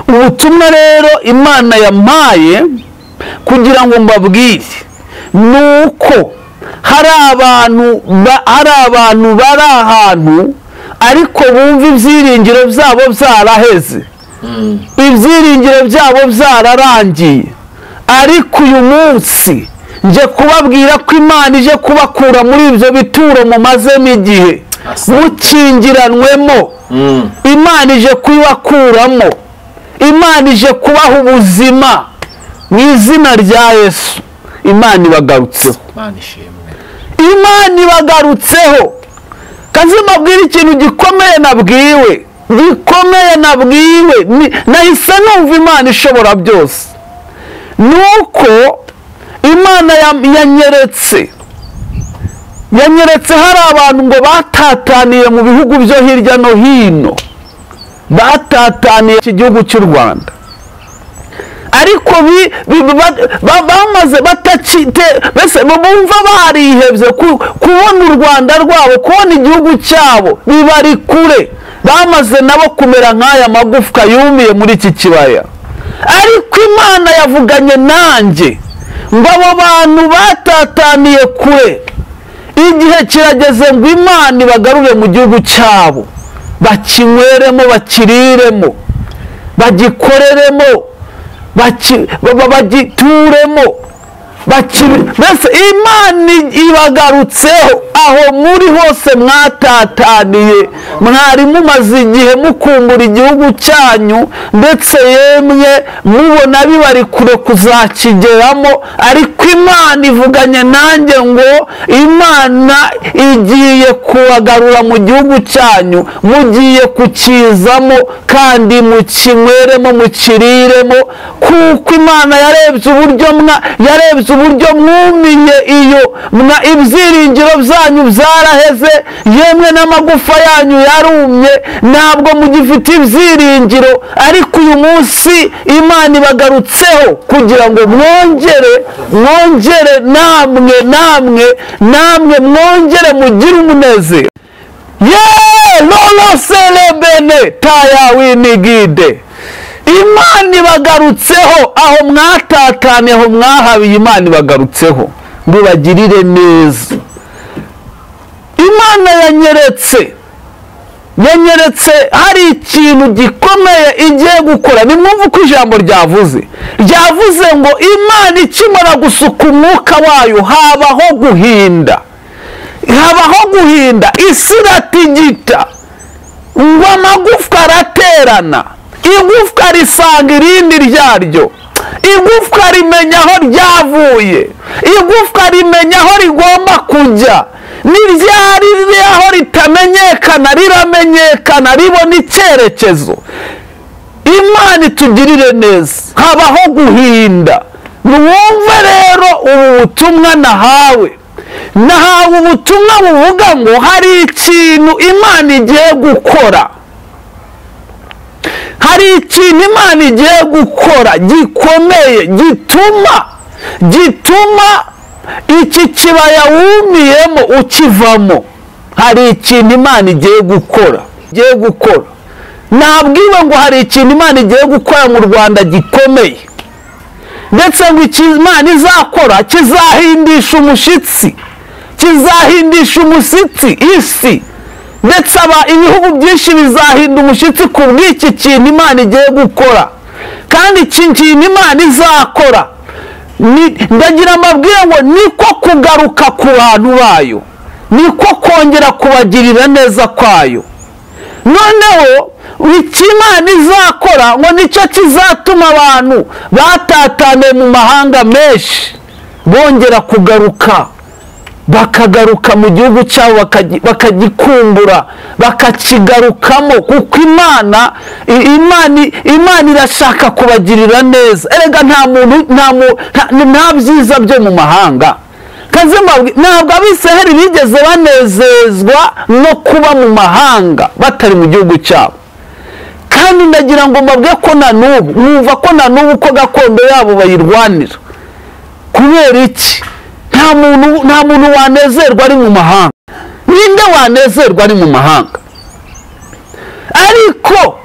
Ubutumwa rero Imana yampaye kugira ngo mbabwire nuko hari abantu bari ahantu ariko bumva ibyiringiro byabo byaraheze, ibyiringiro byabo byararangiye, ariko uyu munsi nje kubabwira ko Imana ije kubakura muri ibyo bituro mumazemo igihe mukingiranwemo. Imana ije kubakuramo, Imana ije kubaha ubuzima mu izina rya Yesu. Imana ibagarutseho, Imana ibagarutseho. Kazi mbabwira ikintu gikomeye nabwiwe, gikomeye nabwiwe, nahise numva Imana ishobora byose. Nuko Imana yanyeretse hari abantu ngo batataniye mu bihugu byo hirya no hino, batataniye iki gihugu cy'u Rwanda, ariko bamaze batakite, bese bumva barihebye kubona u Rwanda rwabo, kubona igihugu cyabo bibari kure, bamaze nabo kumera nk'aya magufwa yumiye muri iki kibaya. Ariko Imana yavuganye nanjye ngo abo bantu batataniye kure, igihe kirageze ngo Imana ibagarure mu gihugu cyabo, bakinyweremo, bakiriremo, bagikoreremo, bagituremo, mbese Imana ibagarutseho. Aho muri hose mwatataniye, mwari mumaze igihe mukumbura igihugu cyanyu, ndetse yemwe mubona bibari kure kuzakigeramo, ariko Imana ivuganye nanjye ngo Imana igiye kubagarura mu gihugu cyanyu, mugiye kukizamo kandi mukinyweremo mukiriremo, kuko Imana yarebye uburyo mwumiye iyo ibyiringiro byanyu byaraheze, yemwe n'amagufa yanyu yarumye, ntabwo mugifite ibyiringiro. Ariko uyu munsi Imana ibagarutseho kugira ngo mwongere namwe mwongere mugire umunezero. Ye lolo selebene tayawinigide. Imana ibagarutseho aho mwatatanye, aho mwahabiye, Imana ibagarutseho ngo bagirire neza. Imana yanyeretse hari ikintu gikomeye igiye gukora. Nimwumve uko ijambo ryavuze ngo Imana ikimara gusuka umwuka wayo habaho guhinda, isi iratigita, ngo amagufwa araterana, igufwa risanga irindi ryaryo, igufwa rimenya aho ryavuye, igufwa rimenya aho rigomba kujya, n'iryari riri aho ritamenyekana riramenyekana, ribona icyerekezo. Imana itugirire neza, habaho guhinda. Mwumve rero ubu butumwa nahawe ubutumwa buvuga ngo hari ikintu Imana igiye gukora, hari ikintu Imana igiye gukora gikomeye, gituma iki kibaya wumiyemo ukivamo. Hari ikintu Imana igiye gukora. Nabwiwe ngo hari ikintu Imana igiye gukora mu Rwanda gikomeye, ndetse ngo iki Imana izakora kizahindisha umushyitsi, isi, ndetse ibihugu byinshi bizahinda umushyitsi ku bw'iki kintu Imana igiye gukora. Kandi iki kintu Imana izakora, ndagira amabwire ngo niko kugaruka ku bantu bayo, niko kongera kubagirira neza kwayo. Noneho iki Imana izakora ngo nicyo kizatuma abantu batataniye mu mahanga menshi bongera kugaruka, bakagaruka mu gihugu cyabo, bakagikumbura, bakakigarukamo, kuko Imana irashaka kubagirira neza. Erega nta muntu nta byiza byo mu mahanga. Ntabwo Abisiraheli bigeze banezezwa no kuba mu mahanga batari mu gihugu cyabo. Kandi ndagira ngo mbabwe ko na n'ubu mwumva ko na n'ubu ko gakondo yabo bayirwanira. Kubera iki? Nta muntu wanezerwa ari mu mahanga. Ninde wanezerwa ari mu mahanga? Ariko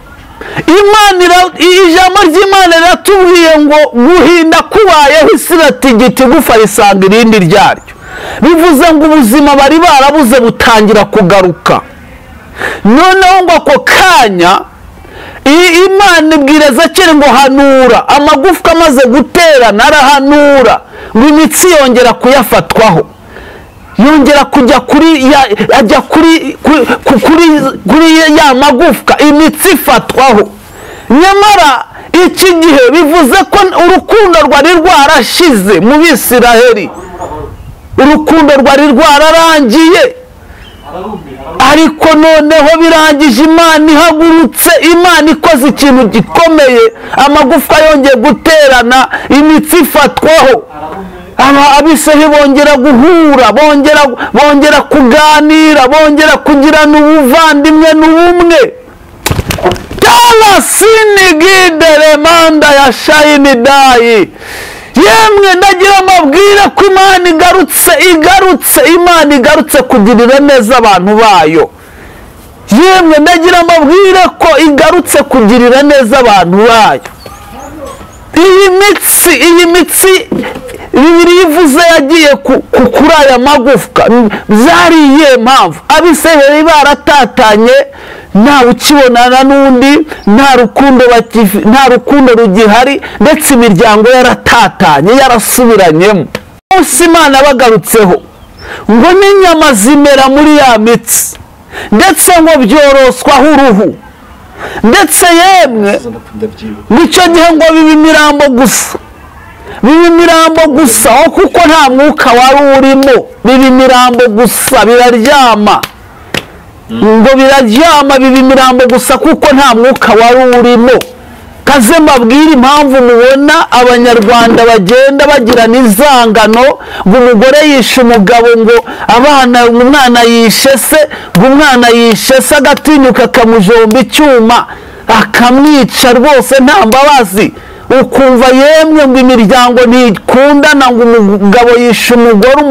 Imana, ijambo ry'Imana riratubwiye ngo guhinda kubayeho isi iratigita, igufa risanga irindi ryaryo. Bivuze ngo ubuzima bari barabuze butangira kugaruka. Noneho ngo ako kanya Imana ibwira Ezekiyeli ngo hanura, amagufwa amaze guterana arahanura, ngo imitsi yongera kuyafatwaho, yongera kujya kuri ajya kuri ya magufwa, imitsi ifatwaho. Nyamara iki gihe bivuze ko urukundo rwari rwarashize mu Bisiraheli, urukundo rwari rwararangiye. Ariko noneho birangije, Imana ihagurutse, Imana ikoze ikintu gikomeye, amagufwa yongeye guterana, imitsi ifatwaho, Abisiraheli bongera guhura, bongera kuganira, bongera kugirana ubuvandimwe n'ubumwe. Sinigidere ya shayini dayi. Yemwe ndagira amabwire ko Imana igarutse, Imana igarutse kugirira neza abantu bayo. Yemwe ndagira amabwire ko igarutse kugirira neza abantu bayo. Iyi mitsi Bibiliya ivuze yagiye kuri aya magufwa, byari iyihe mpamvu? Abisiraheli baratatanye, nta ukibonana n'undi, nta rukundo rugihari, ndetse imiryango yaratatanye, yarasubiranyemo. Umunsi Imana bagarutseho, Ngo n'inyama zimera muri ya mitsi, ndetse ngo byoroswaho uruhu, ndetse yemwe icyo gihe ngo biba imirambo gusa, biba imirambo gusa, kuko nta mwuka wari urimo, biba imirambo gusa, biraryama, ngo biraryama, biba imirambo gusa kuko nta mwuka wari urimo. Kaze mbabwire impamvu mubona abanyarwanda bagenda bagirana inzangano, ngo umugore yishe umugabo, ngo abana, umwana yishe se, ngo umwana yishe se agatinyuka akamujomba icyuma akamwica rwose nta mbabazi. Ukumva yemwe ngo imiryango ntikundana, ngo umugabo yishe umugore,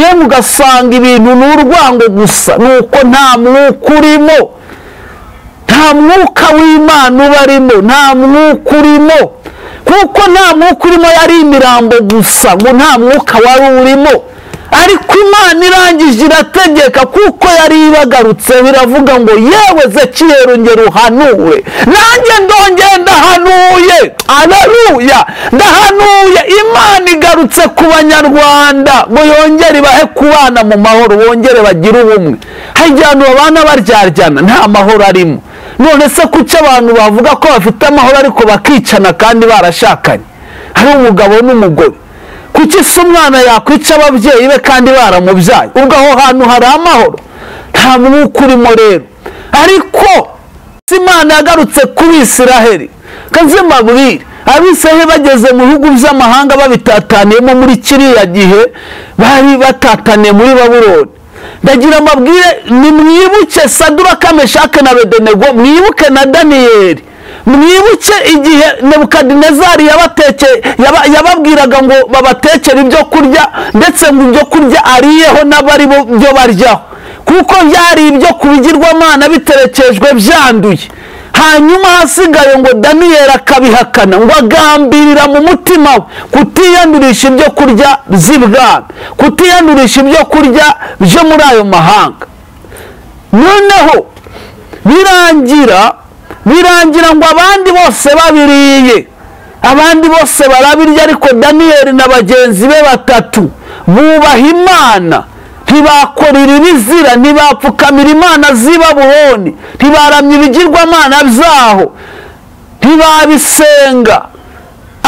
yemwe ugasanga ibintu ni urwango gusa, nuko nta mwuka urimo, nta mwuka w'Imana ubarimo, nta mwuka urimo, kuko nta mwuka urimo, yari imirambo gusa, ngo nta mwuka wari urimo. Ariko Imana irangije irategeka, kuko yari ibagarutse, biravuga ngo yewe Ezekiyeli ongera uhanure. Nanjye ndongeye ndahanuye, aleluya, ndahanuye. Imana igarutse ku banyarwanda ngo yongere ibahe kubana mu mahoro, bongere bagire ubumwe. Hari igihe abantu babana baryaryana nta mahoro arimo. None se kuki abantu bavuga ko bafite amahoro ariko bakicana kandi barashakanye, hari umugabo n'umugore? Kuki se umwana yakwica ababyeyi be kandi baramubyaye? Ubwo aho hantu hari amahoro? Nta mwuka urimo rero. Ariko Imana yagarutse ku Bisiraheli. Kaze mbabwire, Abisiraheli bageze mu bihugu by'amahanga babitataniyemo muri kiriya gihe, bari batataniye muri Babuloni. Ndagira mbabwire, nimwibuke Saduraka, Meshaki na Abedenego, mwibuke na Daniyeli, mwibuke igihe Nebukadinezari yababwiraga ngo babatekere ibyo kurya, ndetse ngo ibyo kurya ariyeho n'abari byo baryaho, kuko byari ibyo kubigirwamana biterekejwe byanduye. Hanyuma hasigaye ngo Daniyeli akabihakana, ngo agambirira mu mutima we kutiyandurisha ibyo kurya by'ibwami, kutiyandurisha ibyo kurya byo muri ayo mahanga. Noneho birangira ngo abandi bose babiriye, abandi bose barabirya, ariko Daniyeli na bagenzi be batatu bubaha Imana, ntibakorera ibizira, ntibapfukamira imana z'i Babuloni, ntibaramya ibigirwamana byaho, ntibabisenga,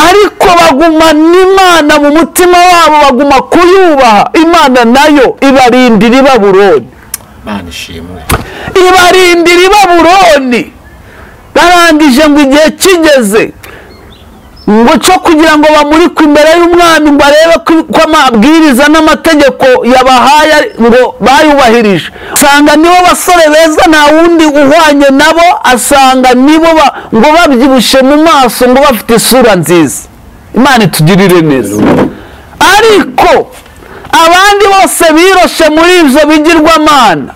ariko bagumana Imana mu mutima wabo, baguma kuyubaha. Imana nayo ibarindira i Babuloni, ibarindira i Babuloni. Barangije ngo igihe kigeze ngo cyo kugira ngo bamurikwe imbere y'umwami, ngo arebe ko amabwiriza n'amategeko yabahaye ngo bayubahirije. Asanga nibo basore beza, nta wundi uhwanye nabo, asanga nibo ngo babyibushe mu maso, ngo bafite isura nziza. Imana itugirire neza. Ariko abandi bose biroshe muri ibyo bigirwamana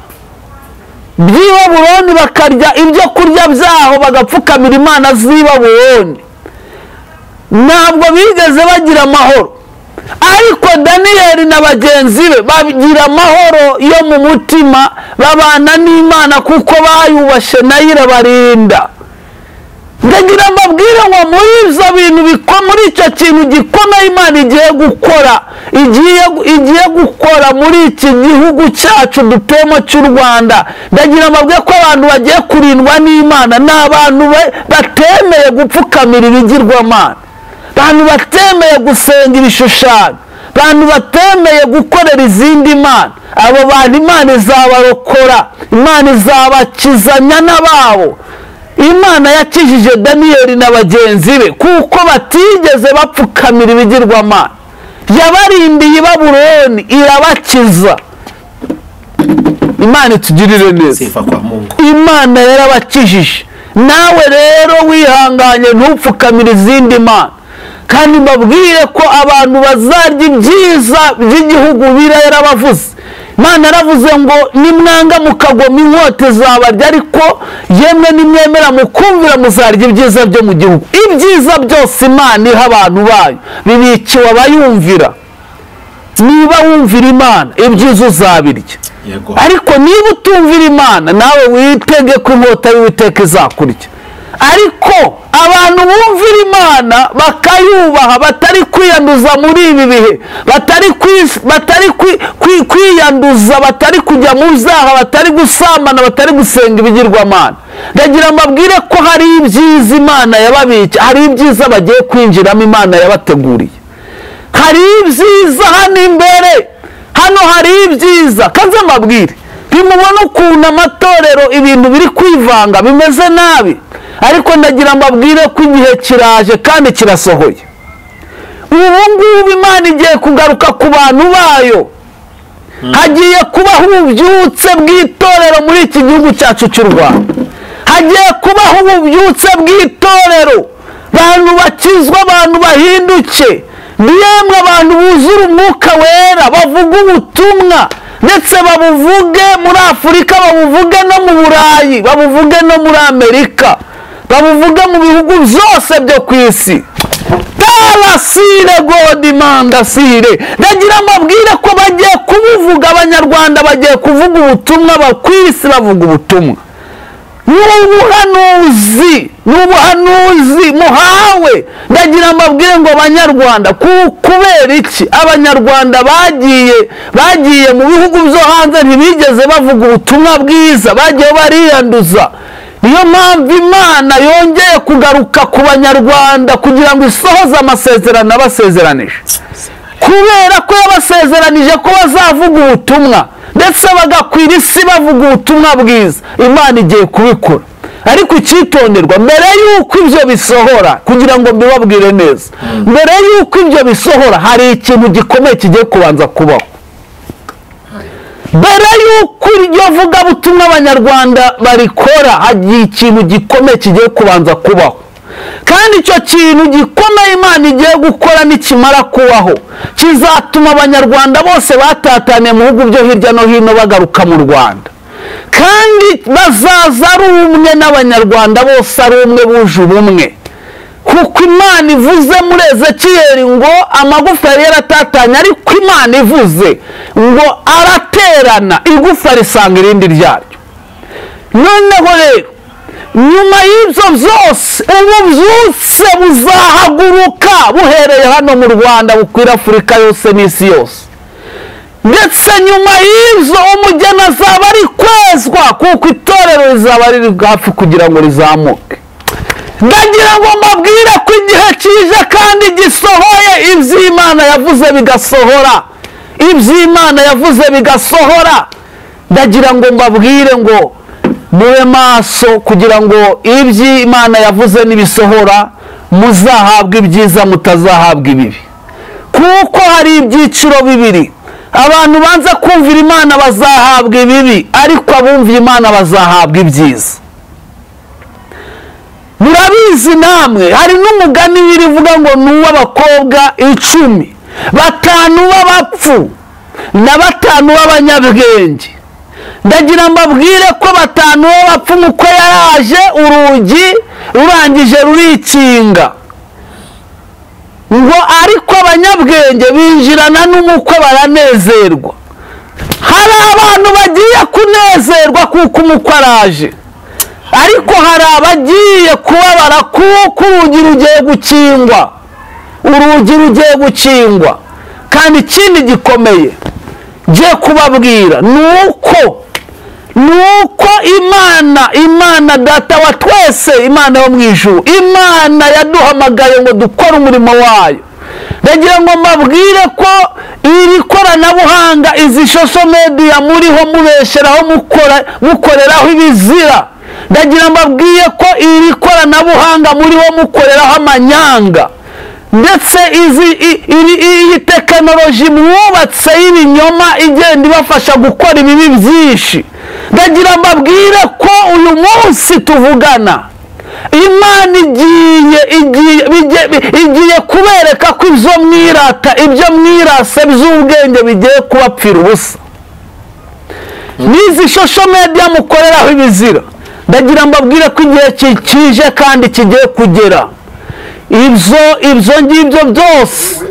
by'i Babuloni, bakarya ibyo kurya byaho, bagapfukamira imana z'i Babuloni, ntabwo bigeze bagira amahoro. Ariko Daniyeli na bagenzi be bagira amahoro yo mu mutima, babana n'Imana kuko bayubashe, nayo irabarinda. Ndagira mbabwire ngo muri ibyo bintu muri icyo kintu gikomeye Imana igiye gukora, igiye gukora muri iki gihugu cyacu dutuyemo cy'u Rwanda, ndagira mbabwire ko abantu bagiye kurindwa n'Imana ni abantu batemeye gupfukamira ibigirwamana, abantu batemeye gusenga ibishushanyo, abantu batemeye gukorera izindi mana. Abo bantu Imana izabarokora, Imana izabakizanya n'ababo. Imana yakijije Daniyeli na bagenzi be kuko batigeze bapfukamira ibigirwamana, yabarindiye i Babuloni irabakiza. Imana itugirire neza. Imana yarabakijije. Nawe rero wihanganye ntupfukamire izindi mana. Kandi mbabwire ko abantu bazarya ibyiza by'igihugu, bira yarabavuze. Imana yaravuze ngo nimwanga mukagoma inkota izabarya, ariko yemwe nimwemera mukumvira muzarya ibyiza byo mu gihugu. Ibyiza byose Imana iha abantu bayo bibikiwe abayumvira. Niba wumvira Imana ibyiza uzabirya, ariko niba utumvira Imana nawe witege ko inkota y'Uwiteka izakurya. Ariko abantu bumvira bumvira Imana bakayubaha, batari kwiyanduza muri ibi bihe, batari kwiyanduza, batari kujya mu byaha, batari gusambana, batari gusenga ibigirwamana, ndagira mbabwire ko hari ibyiza Imana yababitse, hari ibyiza bagiye kwinjiramo Imana yabateguriye, hari ibyiza hano imbere, hano hari ibyiza. Kaze mbabwire, ntimubona ukuntu amatorero ibintu biri kwivanga bimeze nabi, ariko ndagira mbabwire ko igihe kiraje kandi kirasohoye. Ubu ngubu Imana igiye kugaruka ku bantu bayo, hagiye kubaho ububyutse bw'itorero muri iki gihugu cyacu cy'u Rwanda, hagiye kubaho ububyutse bw'itorero, abantu bakizwa, abantu bahinduke, yemwe abantu buzura umwuka wera, bavuga ubutumwa, ndetse babuvuge muri Afurika, babuvuge no mu Burayi, babuvuge no muri Amerika, babuvuge mu bihugu byose byo ku isi. Tarasire godimandasire, ndagira mbabwire ko bagiye kubuvuga, Abanyarwanda bagiye kuvuga ubutumwa, ku isi bavuga ubutumwa. N'ubuhanuzi, n'ubuhanuzi muhawe. Ndagira mbabwire ngo Abanyarwanda, kubera iki Abanyarwanda bagiye mu bihugu byo hanze ntibigeze bavuga ubutumwa bwiza, bagiye bariyanduza. Niyo mpamvu Imana yongeye kugaruka ku Banyarwanda kugira ngo isohoze amasezerano abasezeranije, kubera ko yabasezeranije ko bazavuga ubutumwa ndetse bagakwira isi bavuga ubutumwa bwiza. Imana igiye kubikora, ariko icyitonderwa, mbere y'uko ibyo bisohora, kugira ngo mbibabwire neza, mbere y'uko ibyo bisohora hari ikintu gikomeye kigiye kubanza kubaho. Mbere y'uko iryo vugabutumwa Abanyarwanda barikora, hagiye ikintu gikomeye kigiye kubanza kubaho. Kandi icyo kintu gikomeye Imana igiye gukora nikimara kubaho, kizatuma Abanyarwanda bose batataniye mu bihugu byo hirya no hino bagaruka mu Rwanda, kandi bazaza ari umwe n'Abanyarwanda bose ari umwe buje ubumwe. Kuko Imana ivuze muri Ezekiyeli ngo amagufa yari yaratatanye, ariko Imana ivuze ngo araterana, igufa risanga irindi ryaryo. Noneho rero nyuma y'ibyo byose, ububyutse buzahaguruka buhereye hano mu Rwanda, bukwira Afurika yose n'isi yose. Ndetse nyuma y'ibyo umugeni azaba ari kwezwa, kuko itorero rizaba riri hafi kugira ngo rizamuke. Ndagira ngo mbabwire ko igihe kije kandi gisohoye, iby'Imana yavuze bigasohora, iby'Imana yavuze bigasohora. Ndagira ngo mbabwire ngo mube maso, kugira ngo iby'Imana yavuze nibisohora muzahabwe ibyiza, mutazahabwa ibibi. Kuko hari ibyiciro bibiri: abantu banza kumvira Imana bazahabwa ibibi, ariko abumvira Imana bazahabwa ibyiza. Murabizi namwe, hari n'umugani birivuga ngo n'uw'abakobwa 10, 5 b'abapfu na 5 b'abanyabwenge. Ndagira mbabwire ko 5 b'abapfu uko yaraje urugi rurangije rurikinga, ngo ariko abanyabwenge binjirana n'umukwe baranezerwa. Hari abantu bagiye kunezerwa kuko umukwe araje, ariko hari abagiye kubabara kuko urugi rugiye gukingwa, urugi rugiye gukingwa. Kandi ikindi gikomeye ngiye kubabwira nuko Imana Data wa twese, Imana yo mu ijuru, Imana yaduhamagaye ngo dukore umurimo wayo. Ndagira ngo mbabwire ko iri koranabuhanga, izi social media muriho mubesheraho, mukoreraho ibizira, ndagira mbabwiye ko iri koranabuhanga muriho mukoreraho amanyanga, ndetse iyi tekinoloji mwubatse y'ibinyoma igenda ibafasha gukora ibibi byinshi. Ndagira mbabwire ko uyu munsi tuvugana Imana igiye kubereka ko ibyo mwirata, ibyo mwirase by'ubwenge bigiye kubapfira ubusa. N'izi social media mukoreraho ibizira, ndagira mbabwire ko igihe kije kandi kigiye kugera, ibyo ngibyo byose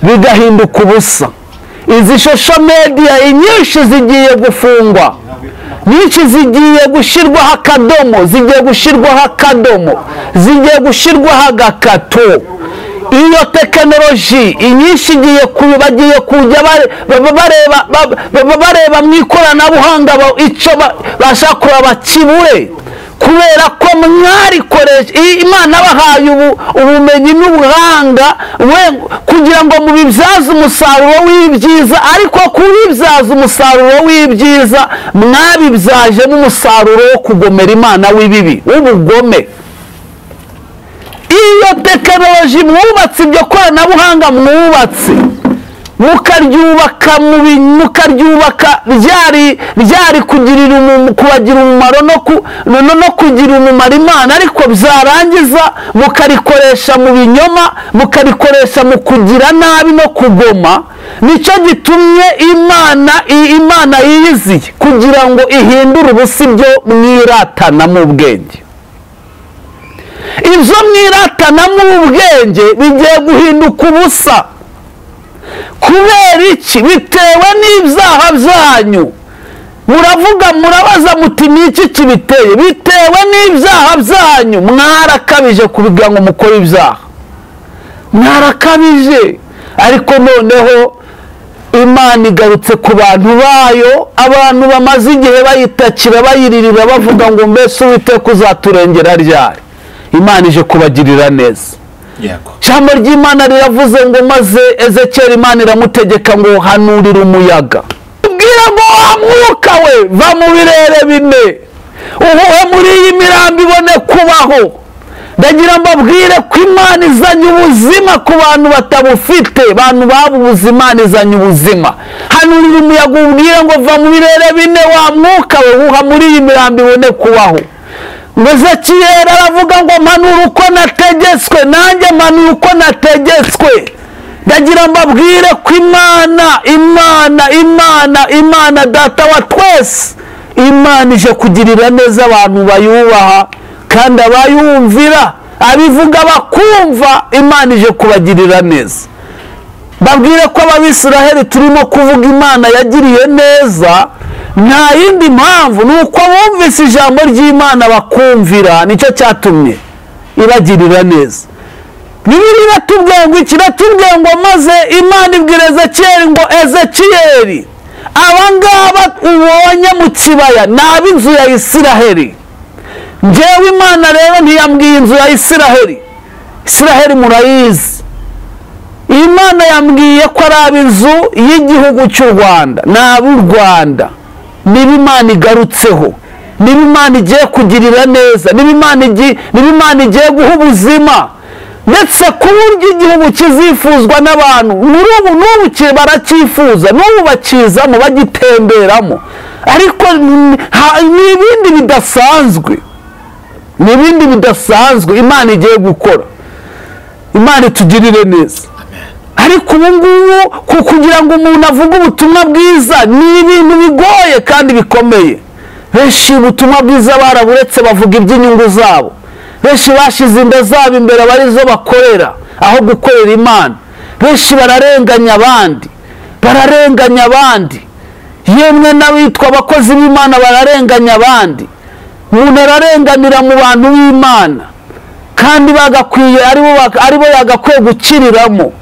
bigahinduka ubusa. Izi social media inyinshi zigiye gufungwa, Nyinshi zigiye gushyirwaho akadomo, zigiye gushyirwaho akadomo, zigiye gushyirwaho agakato. Iyo tekinoloji inyinshi igiye bagiye kujya bareba mu ikoranabuhanga icyo bashaka kureba bakibure, kubera ko mwarikoresha. Imana bahaye ubumenyi n'ubuhanga kugira ngo mubibyaze umusaruro w'ibyiza, ariko kubibyaza umusaruro w'ibyiza mwabibyajemo umusaruro wo kugomera Imana w'ibibi, w'ubugome. Iyo tekinoloji mwubatse, ibyo koranabuhanga mwubatse, mukaryubaka byari kugirira kubagira umumaro no kugira umumaro Imana, ariko byarangiza mukarikoresha mu binyoma, mukarikoresha mu kugira nabi no kugoma. Nicyo gitumye Imana yiyiziye kugira ngo ihindure ubusa ibyo mwiratana mu bwenge. Ibyo mwiratana mu bwenge bigiye guhinduka ubusa. Kubera iki? Bitewe n'ibyaha byanyu. Muravuga, murabaza muti ni iki kibiteye? Bitewe n'ibyaha byanyu. Mwarakabije kubigira ngo mukore ibyaha, mwarakabije. Ariko noneho Imana igarutse ku bantu bayo, abantu bamaze igihe bayitakira, bayiririra, bavuga ngo mbese Uwiteka uzaturengera ryari? Imana ije kubagirira neza. Ijambo ry'Imana riravuze ngo maze Ezekiyeli Imana iramutegeka ngo hanurira umuyaga, ubwira ngo wa mwuka we va mu birere bine, uhuhe muri iyi mirambo ibone kubaho. Ndagira mbabwire ko Imana izanye ubuzima ku bantu batabufite, abantu babubuze, Imana izanye ubuzima. Hanurira umuyaga ubwire ngo va mu birere bine, wa mwuka we uhuha muri iyi mirambo ibone kubaho. Ezekiyeli aravuga ngo mpanura uko nategetswe, nanjye mpanura uko nategetswe. Ndagira mbabwire ko Imana, Imana, Imana, Imana data wa twese, Imana ije kugirira neza abantu bayubaha kandi abayumvira, abivuga bakumva. Imana ije kubagirira neza. Mbabwire ko Abisiraheli turimo kuvuga Imana yagiriye neza, nta yindi mpamvu ni uko bumvise ijambo ry'Imana bakumvira, nicyo cyatumye ibagirira neza. Bibiliya iratubwiye ngo iki? Iratubwiye ngo maze Imana ibwira Ezekiyeli ngo Ezekiyeli, aba ngaba ubonye mu kibaya ni ab'inzu ya Isiraheli. Njyewe Imana rero ntiyambwiye inzu ya Isiraheli, Isiraheli murayizi. Imana yambwiye ko ari ab'inzu y'igihugu cy'u Rwanda, ni ab'u Rwanda. Niba Imana igarutseho, niba Imana igiye kugirira neza, niba Imana igiye guha ubuzima, ndetse ku buryo igihugu kizifuzwa n'abantu. Muri ubu n'ubu baracyifuza, n'ubu bakizamo, bagitemberamo, ariko ni ibindi bidasanzwe, ni ibindi bidasanzwe Imana igiye gukora. Imana itugirire neza. Ariko ubu ngubu kugira ngo umuntu avuge ubutumwa bwiza ni ibintu bigoye kandi bikomeye. Benshi ubutumwa bwiza baraburetse, bavuga iby'inyungu zabo. Benshi bashize inda zabo imbere abarizo bakorera aho gukorera Imana. Benshi bararenganya abandi, bararenganya abandi. Yemwe n'abitwa abakozi b'Imana bararenganya abandi. Umuntu ararenganira mu bantu b'Imana kandi bagakwiye aribo yagakwiye gukiriramo.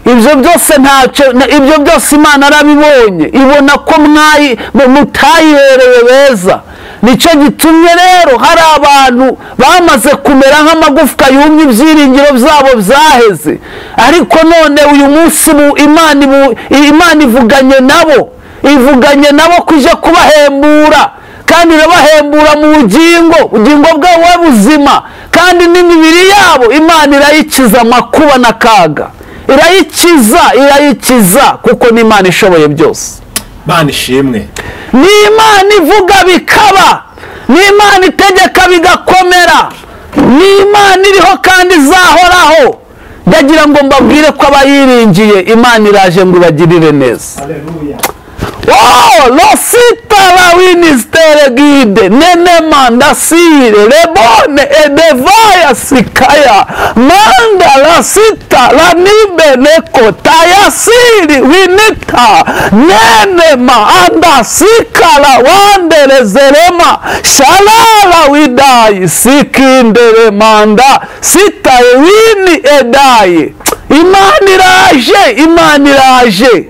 Ibyo byose ntacyo, ibyo byose Imana arabibonye, ibona ko mutayihereye beza. Nicyo gitumye rero hari abantu bamaze kumera nk'amagufwa yumye, ibyiringiro byabo byaheze. Ariko none uyu munsi Imana ivuganye nabo, ivuganye nabo kuje kubahembura, kandi irabahembura mu bugingo, ubugingo bwabo buzima, kandi n'imibiri yabo Imana irayikiza amakuba n'akaga. Irayikiza, irayikiza, kuko ni Imana ishoboye byose. Imana ishimwe. Ni Imana ivuga bikaba, ni Imana itegeka bigakomera, ni Imana iriho kandi izahoraho. Ndagira ngo mbabwire ko abayiringiye Imana iraje ngo ibagirire neza. Haleluya. Oh, losita la winistere guide nene mandasire lebone edevaya sikaya manda la sita lanibeleko tayasiri winita nenema andasikala wanderezerema shalala widayi sikinderemanda sitaye wini edayi. Imana iraje, Imana iraje,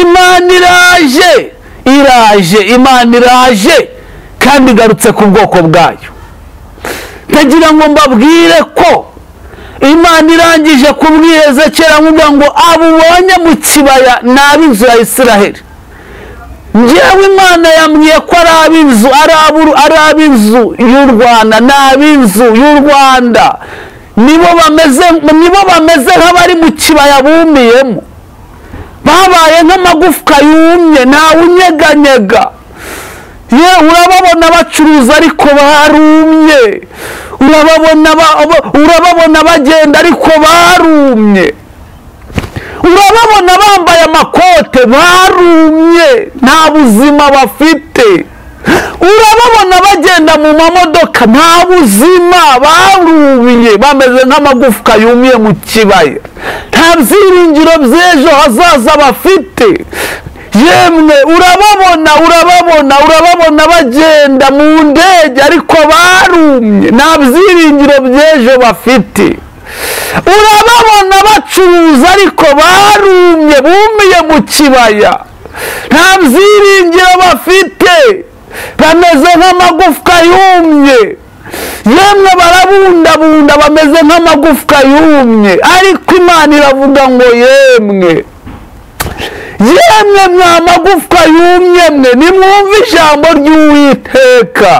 Imana iraje, iraje, Imana iraje kandi igarutse ku bwoko bwayo. Ndagira ngo mbabwire ko Imana irangije kubwira Ezekiyeli amuvuga ngo abo ubonye mu kibaya ni ab'inzu ya Isiraheli. Njyewe Imana yambwiye ko ari ab'inzu, ari ab'inzu y'u Rwanda, ni ab'inzu y'u Rwanda. Nibo bameze nk'abari mu kibaya bumiyemo, babaye nk'amagufwa yumye, ntawe unyeganyega. Ye urababona bacuruza ariko barumye, urababona bagenda ariko barumye, urababona bambaye amakote barumye, nta buzima bafite. Urababona bagenda mu mamodoka nta buzima, barumye, bameze nk'amagufwa yumiye mu kibaya, nta byiringiro by'ejo hazaza bafite. Yemwe urababona, urababona, urababona bagenda mu ndege ariko barumye, nta byiringiro by'ejo bafite. Urababona bacuruza ariko barumye, bumiye mu kibaya, nta byiringiro bafite, bameze nk'amagufwa yumye. Yemwe barabundabunda bameze nk'amagufwa yumye, ariko Imana iravuga ngo yemwe, yemwe mwa magufwa yumye mwe, nimwumve ijambo ry'Uwiteka.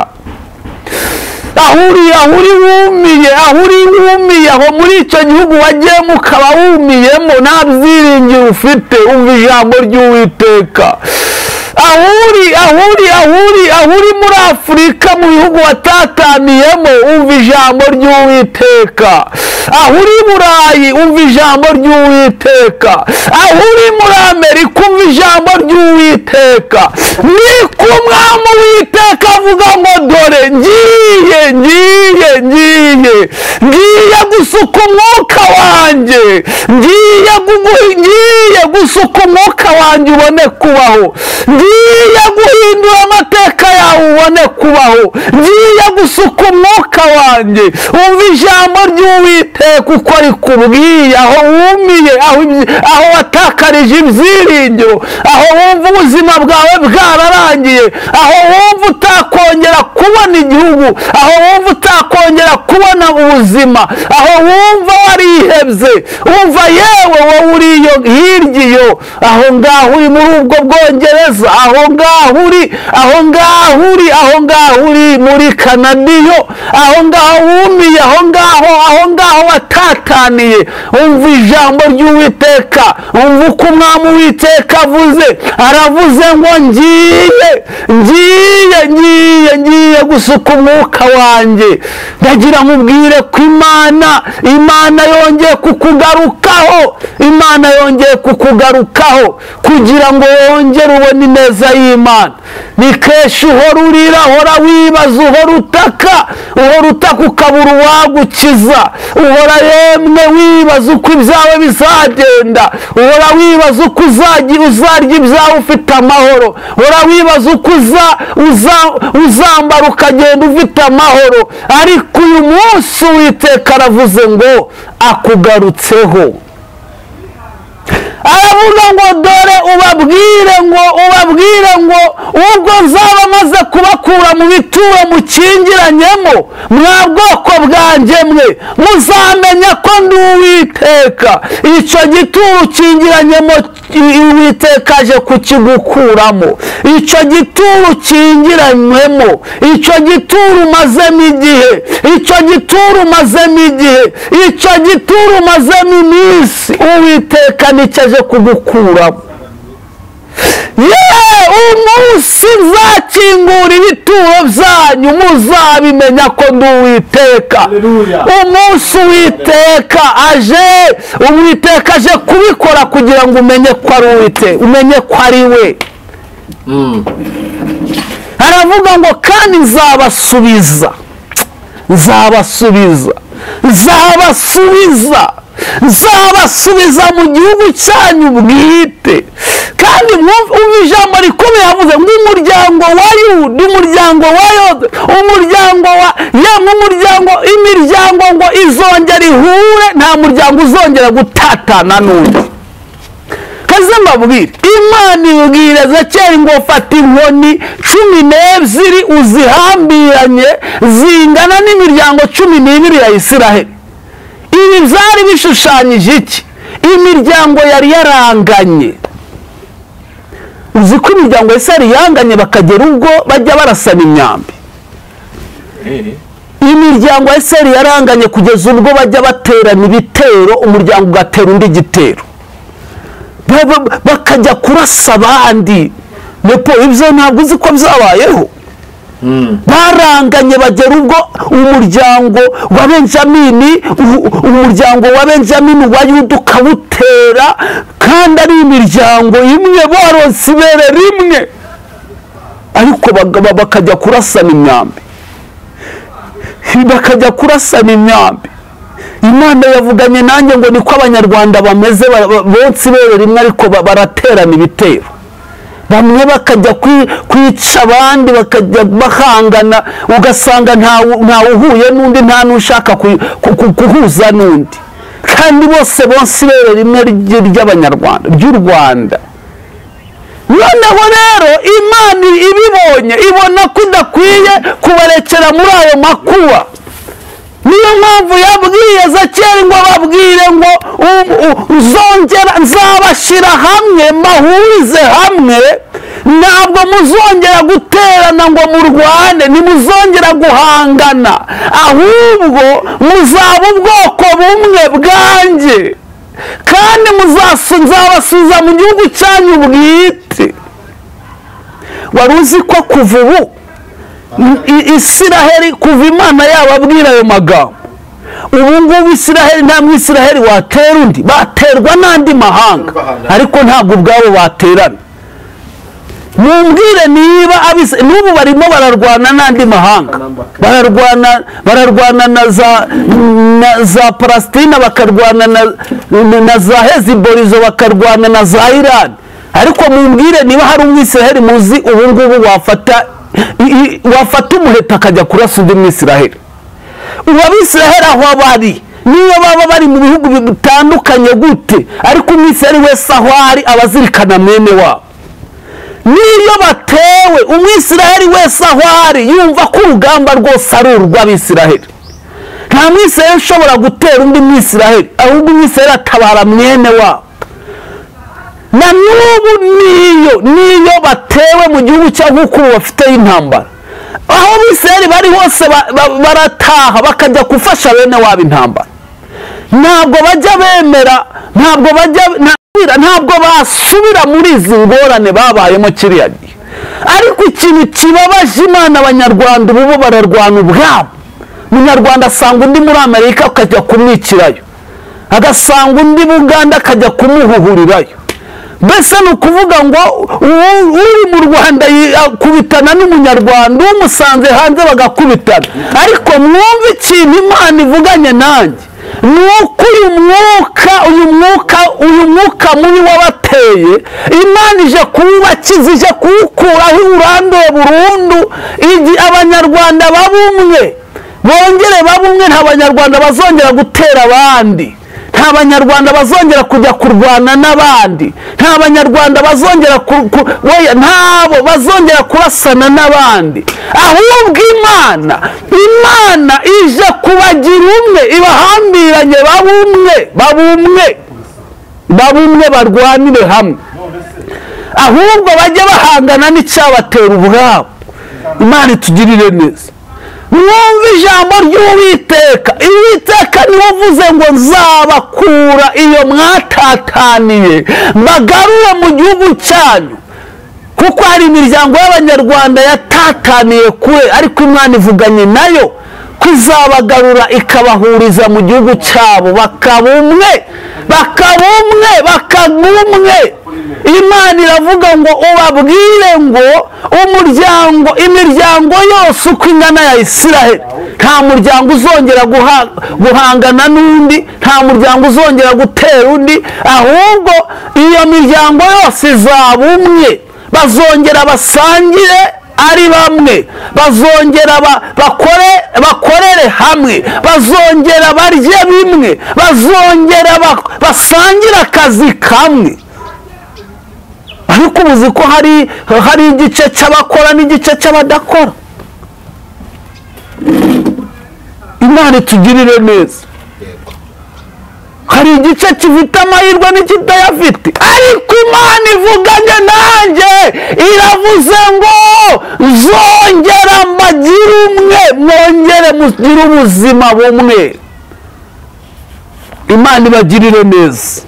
Aho uri wumiye, aho uri wumiye, aho muri icyo gihugu wagiyemo ukaba wumiyemo, nta byiringiro ufite, umva ijambo ry'Uwiteka. Aho uri muri Afurika mu bihugu watataniyemo, umva ijambo ry'Uwiteka. Aho uri Burayi, umva ijambo ry'Uwiteka. Aho uri muri Amerika, umva ijambo ry'Uwiteka. Ni ku Mwami Uwiteka avuga ngo dore ngiye, ngiye, ngiye, ngiye gusuka umwuka wanjye, ngiye gusuka umwuka wanjye ubone kubaho, ngiye guhindura amateka yawe ubone kubaho, ngiye gusuka umwuka wanjye. Umva ijambo ry'Uwiteka uko rikubwiye, aho wumiye, aho watakarije ibyiringiro, aho wumva ubuzima bwawe bwararangiye, aho wumva utakongera kubona igihugu, aho wumva utakongera kubona ubuzima, aho wumva warihebye, umva yewe wowe uri iyo hirya iyo, aho ngaho uri muri ubwo Bwongereza, aho ngaho uri, aho ngaho uri, aho ngaho uri muri Kanadiyo, aho ngaho wumiye, aho ngaho, aho ngaho watataniye, umva ijambo ry'Uwiteka, umva uko Umwami Uwiteka avuze. Aravuze ngo ngiye, ngiye, ngiye, ngiye gusuka umwuka wanjye. Ndagira nkubwire ko Imana yongeye kukugarukaho, Imana yongeye kukugarukaho kugira ngo wongere ubone ineza y'Imana. Ni kenshi uhora urira, uhora wibaza, uhora utaka, uhora utaka ukabura uwagukiza, uhora yemwe wibaza uko ibyawe bizagenda, uhora wibaza uko uzarya ibyawe ufite amahoro, uhora wibaza uko uzambara ukagenda ufite amahoro. Ariko uyu munsi Uwiteka aravuze ngo akugarutseho. Aravuga ngo dore ubabwire ngo ubwo nzaba maze kubakura mu bituro mukingiranyemo, mwa bwoko bwanjye mwe, muzamenya ko ndi Uwiteka. Icyo gituro ukingiranyemo Uwiteka aje kukigukuramo, icyo gituro ukingiranywemo, icyo gituro umazemo igihe, icyo gituro umazemo igihe, icyo gituro umazemo iminsi, Uwiteka nicyo aje kugukuramo. Ye umunsi nzakingura ibituro byanyu muzabimenya ko ndi Uwiteka. Umunsi Uwiteka aje, Uwiteka aje kubikora kugira ngo umenye ko ari Uwiteka, umenye ko ari we. Aravuga ngo kandi nzabasubiza, nzabasubiza, nzabasubiza, Nzabasubiza mu gihugu cyanyu bwite. Kandi mwumve ijambo rikomeye yavuze ngo umuryango wa Yuda, umuryango wa Yoda, umuryango wa yemwe, umuryango, imiryango ngo izongera ihure, nta muryango uzongera gutatana n'undi. Kaze mbabwire, Imana ibwira Ezekiyeli ngo fata inkoni 12 uzihambiranye zingana n'imiryango 12 ya Isiraheli. Ibi byari bishushanyije iki? Imiryango yari yaranganye. Uzi ko imiryango ya Isiraheli yanganye bakagera ubwo bajya barasana imyambi. Imiryango ya Isiraheli yaranganye kugeza ubwo bajya baterana ibitero, umuryango ugatera undi gitero, bakajya kurasa abandi. Nepo ibyo ntabwo uzi ko byabayeho. Baranganye bagera ubwo umuryango wa Benjamini, umuryango wa Benjamini wa Yuda ukawutera, kandi ari imiryango imwe, baronse ibere rimwe, ariko bakajya kurasana imyambi, bakajya kurasana imyambi. Imana yavuganye nanjye ngo niko Abanyarwanda bameze, bonse ibere rimwe ariko baraterana ibitero. Bamwe bakajya kwica abandi, bakajya bahangana, ugasanga ntawe uhuye n'undi, nta n'ushaka kuhuza n'undi, kandi bose bonse ibere rimwe ry'Abanyarwanda, ry'u Rwanda. Noneho rero Imana ibibonye ibona ko idakwiye kubarekera muri ayo makuba. Niyo mpamvu yabwiye Ezekiyeli ngo babwire ngo uzongera, nzabashyira hamwe, mbahurize hamwe, ntabwo muzongera guterana ngo murwane, ntimuzongera guhangana, ahubwo muzaba ubwoko bumwe bwanjye, kandi nzabasubiza mu gihugu cyanyu bwite. Wari uzi ko kuva ubu Isiraheli, kuva Imana yababwira ayo magambo, ubu ngubu Isiraheli nta Mwisiraheli watera undi, baterwa n'andi mahanga, ariko ntabwo ubwabo baterana. Mumbwire niba n'ubu barimo bararwana n'andi mahanga, bararwana na za Palestina, bakarwana na za Hezibolizo, bakarwana na za Iran, ariko mumbwire niba hari Umwisiraheli muzi ubu ngubu wafata umuheto akajya kurasa undi Mwisiraheli. Ubu Abisiraheli aho bari, niyo baba bari mu bihugu bitandukanye gute, ariko Umwisiraheli wese aho ari abazirikana mwene wabo. Niyo batewe, Umwisiraheli wese aho ari yumva ko urugamba rwose ari urw'Abisiraheli. Nta Mwisiraheli ushobora gutera undi Mwisiraheli, ahubwo Umwisiraheli atabara mwene wabo. Na n'ubu niyo batewe mu gihugu cyangwa uko bafite intambara, aho Abisiraheli bari hose barataha bakajya gufasha bene wabo intambara. Ntabwo bajya bemera, ntabwo basubira muri izi ngorane babayemo kiriya gihe. Ariko ikintu kibabaje Imana, Abanyarwanda ubu bararwana ubwabo. Umunyarwanda asanga undi muri Amerika akajya kumwikirayo, agasanga undi Buganda akajya kumuhuhurirayo. Mbese ni ukuvuga ngo uri mu Rwanda akubitana n'Umunyarwanda, umusanze hanze bagakubitana. Ariko mwumve ikintu Imana ivuganye nanjye, ni uko uyu mwuka mubi wabateye, Imana ije kuwubakiza, ije kuwukuraho uburambe burundu. Abanyarwanda babumwe, bongere babumwe, nta Banyarwanda bazongera gutera abandi, nta Banyarwanda bazongera kujya kurwana n'abandi, nta Banyarwanda bazongera ntabo bazongera kurasana n'abandi, ahubwo Imana ije kubagira umwe, ibahambiranye babumwe, barwanire hamwe, ahubwo bajye bahangana n'icyabatera ubwabo. Imana itugirire neza. Mwumve ijambo ry'Uwiteka. Uwiteka niwe uvuze ngo nzabakura iyo mwatataniye, mbagarure mu gihugu cyanyu. Kuko hari imiryango y'Abanyarwanda yatataniye kure, ariko Imana ivuganye nayo ko izabagarura ikabahuriza mu gihugu cyabo, bakaba umwe. Imana iravuga ngo ubabwire ngo umuryango, imiryango yose uko ingana ya Isiraheli, Nta muryango uzongera guhangana n'undi, nta muryango uzongera gutera undi, ahubwo iyo miryango yose izaba umwe. Bazongera basangire ari bamwe, bazongera bakorere hamwe, bazongera barye bimwe, bazongera basangire akazi kamwe. Ariko uzi ko hari igice cy'abakora n'igice cy'abadakora. Imana itugirire neza. Hari igice kifite amahirwe n'ikitayafite, ariko Imana ivuganye nanjye iravuze ngo zongera mbagire umwe, mwongere mugire ubuzima bumwe. Imana ibagirire neza.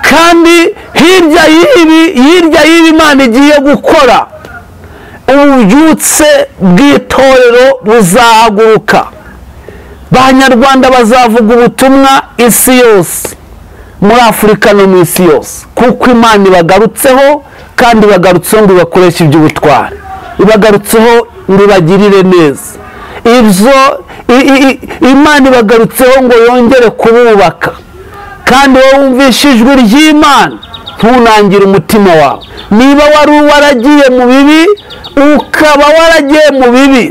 Kandi hirya y'ibi Imana igiye gukora, ububyutse bw'itorero buzahaguruka. Abanyarwanda bazavuga ubutumwa isi yose, muri Afurika no mu isi yose, kuko Imana ibagarutseho, kandi ibagarutseho ngo ibakoreshe iby'ubutwari, ibagarutseho ngo ibagirire neza. Ibyo Imana ibagarutseho ngo yongere kububaka. Kandi wowe wumvishe ijwi ry'Imana ntunangire umutima wawe. Niba wari waragiye mu bibi, ukaba waragiye mu bibi,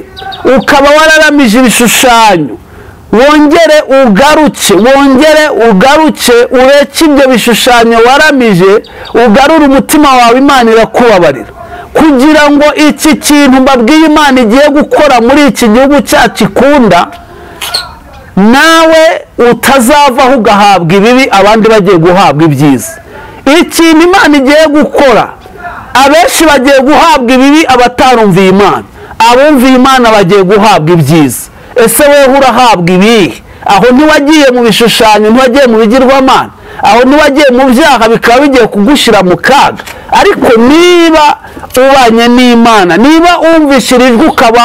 ukaba wararamije ibishushanyo, wongere ugaruke, wongere ugaruke, ureke ibyo bishushanyo waramije, ugarure umutima wawe. Imana irakubabarira. Kugira ngo iki kintu mbabwiye Imana igiye gukora muri iki gihugu cyacu ikunda, nawe utazavaho ugahabwa ibibi abandi bagiye guhabwa ibyiza. Ikintu Imana igiye gukora, abenshi bagiye guhabwa ibibi abatarumviye Imana, abumviye Imana bagiye guhabwa ibyiza. Ese wewe urahabwa ibihe? Aho ntiwagiye mu bishushanyo, ntiwagiye mu bigirwamana, aho ntiwagiye mu byaha bikaba bigiye kugushyira mu kaga. Ariko niba ubanye n'Imana, niba wumvishirijwe ukaba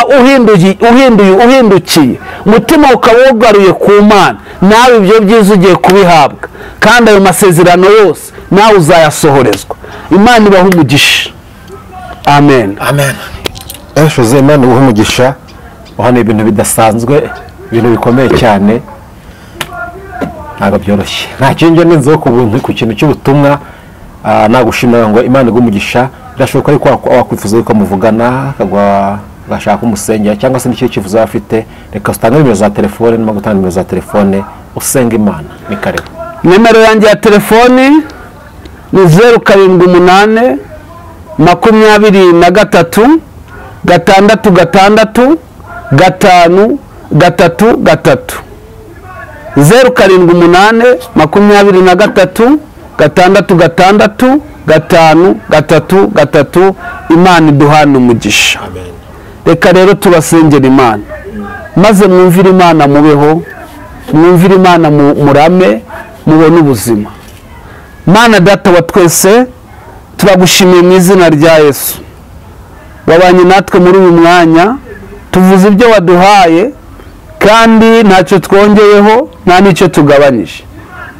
uhindukiye, umutima ukaba wugaruye ku Mana, nawe ibyo byiza ugiye kubihabwa, kandi ayo masezerano yose nawe uzayasohorezwa. Imana ibahe umugisha. Amen. Amen. Jose, Imana ibahe umugisha. Hano ibintu bidasanzwe, ibintu bikomeye cyane, ntabwo byoroshye. Nta kintu n'inzo ku buntu ku kintu cy'ubutumwa. Nagushimira ngo Imana iguhe umugisha. Birashoboka yuko wakwifuza yuko muvugana, akagwa agashaka umusengera cyangwa se n'ikindi cyifuzo afite, reka utange nimero za telefone, nima gutanga nimero za telefone usenga Imana. Ni karibu. Nimero yanjye ya telefoni ni 078 23 6 6 5 3 3. 078 23 6 6 5 3 3. Imana iduhana umugisha. Reka rero tubasengera Imana, maze mwumvire Imana mubeho, mwumvire Imana murame, mubone ubuzima. Mana Data wa twese, turagushimiye mu izina rya Yesu. Wabanye natwe muri uyu mwanya, tuvuze ibyo waduhaye, kandi ntacyo twongeyeho nta n'icyo tugabanyije.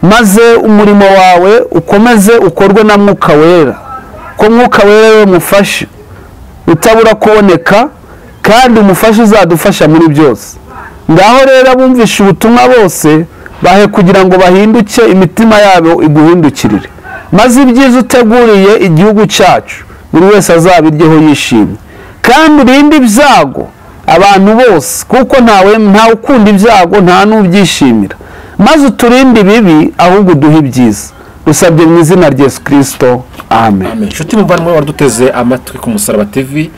Maze umurimo wawe ukomeze ukorwe na Mwuka Wera, ko Mwuka Wera we mufashe utabura kuboneka, kandi umufashe uzadufasha muri byose. Ngaho rero abumvisha ubutumwa bose bahe kugira ngo bahinduke, imitima yabo iguhindukirire, maze ibyiza uteguriye igihugu cyacu buri wese azabiryeho yishimye. Kandi urinde ibyago abantu bose, kuko ntawe ukunda ibyago, nta n'ubyishimira. Maze uturinde ibibi, ahubwo uduhe ibyiza. Usabye mu izina rya Yesu Kristo, amen. Amen. Inshuti muvandimwe waraduteze amatwi ku Musaraba TV,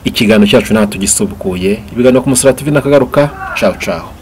ikiganiro cyacu nta tugisubukuye. Ibiganiro ku Musaraba TV nakagaruka. Ciao ciao.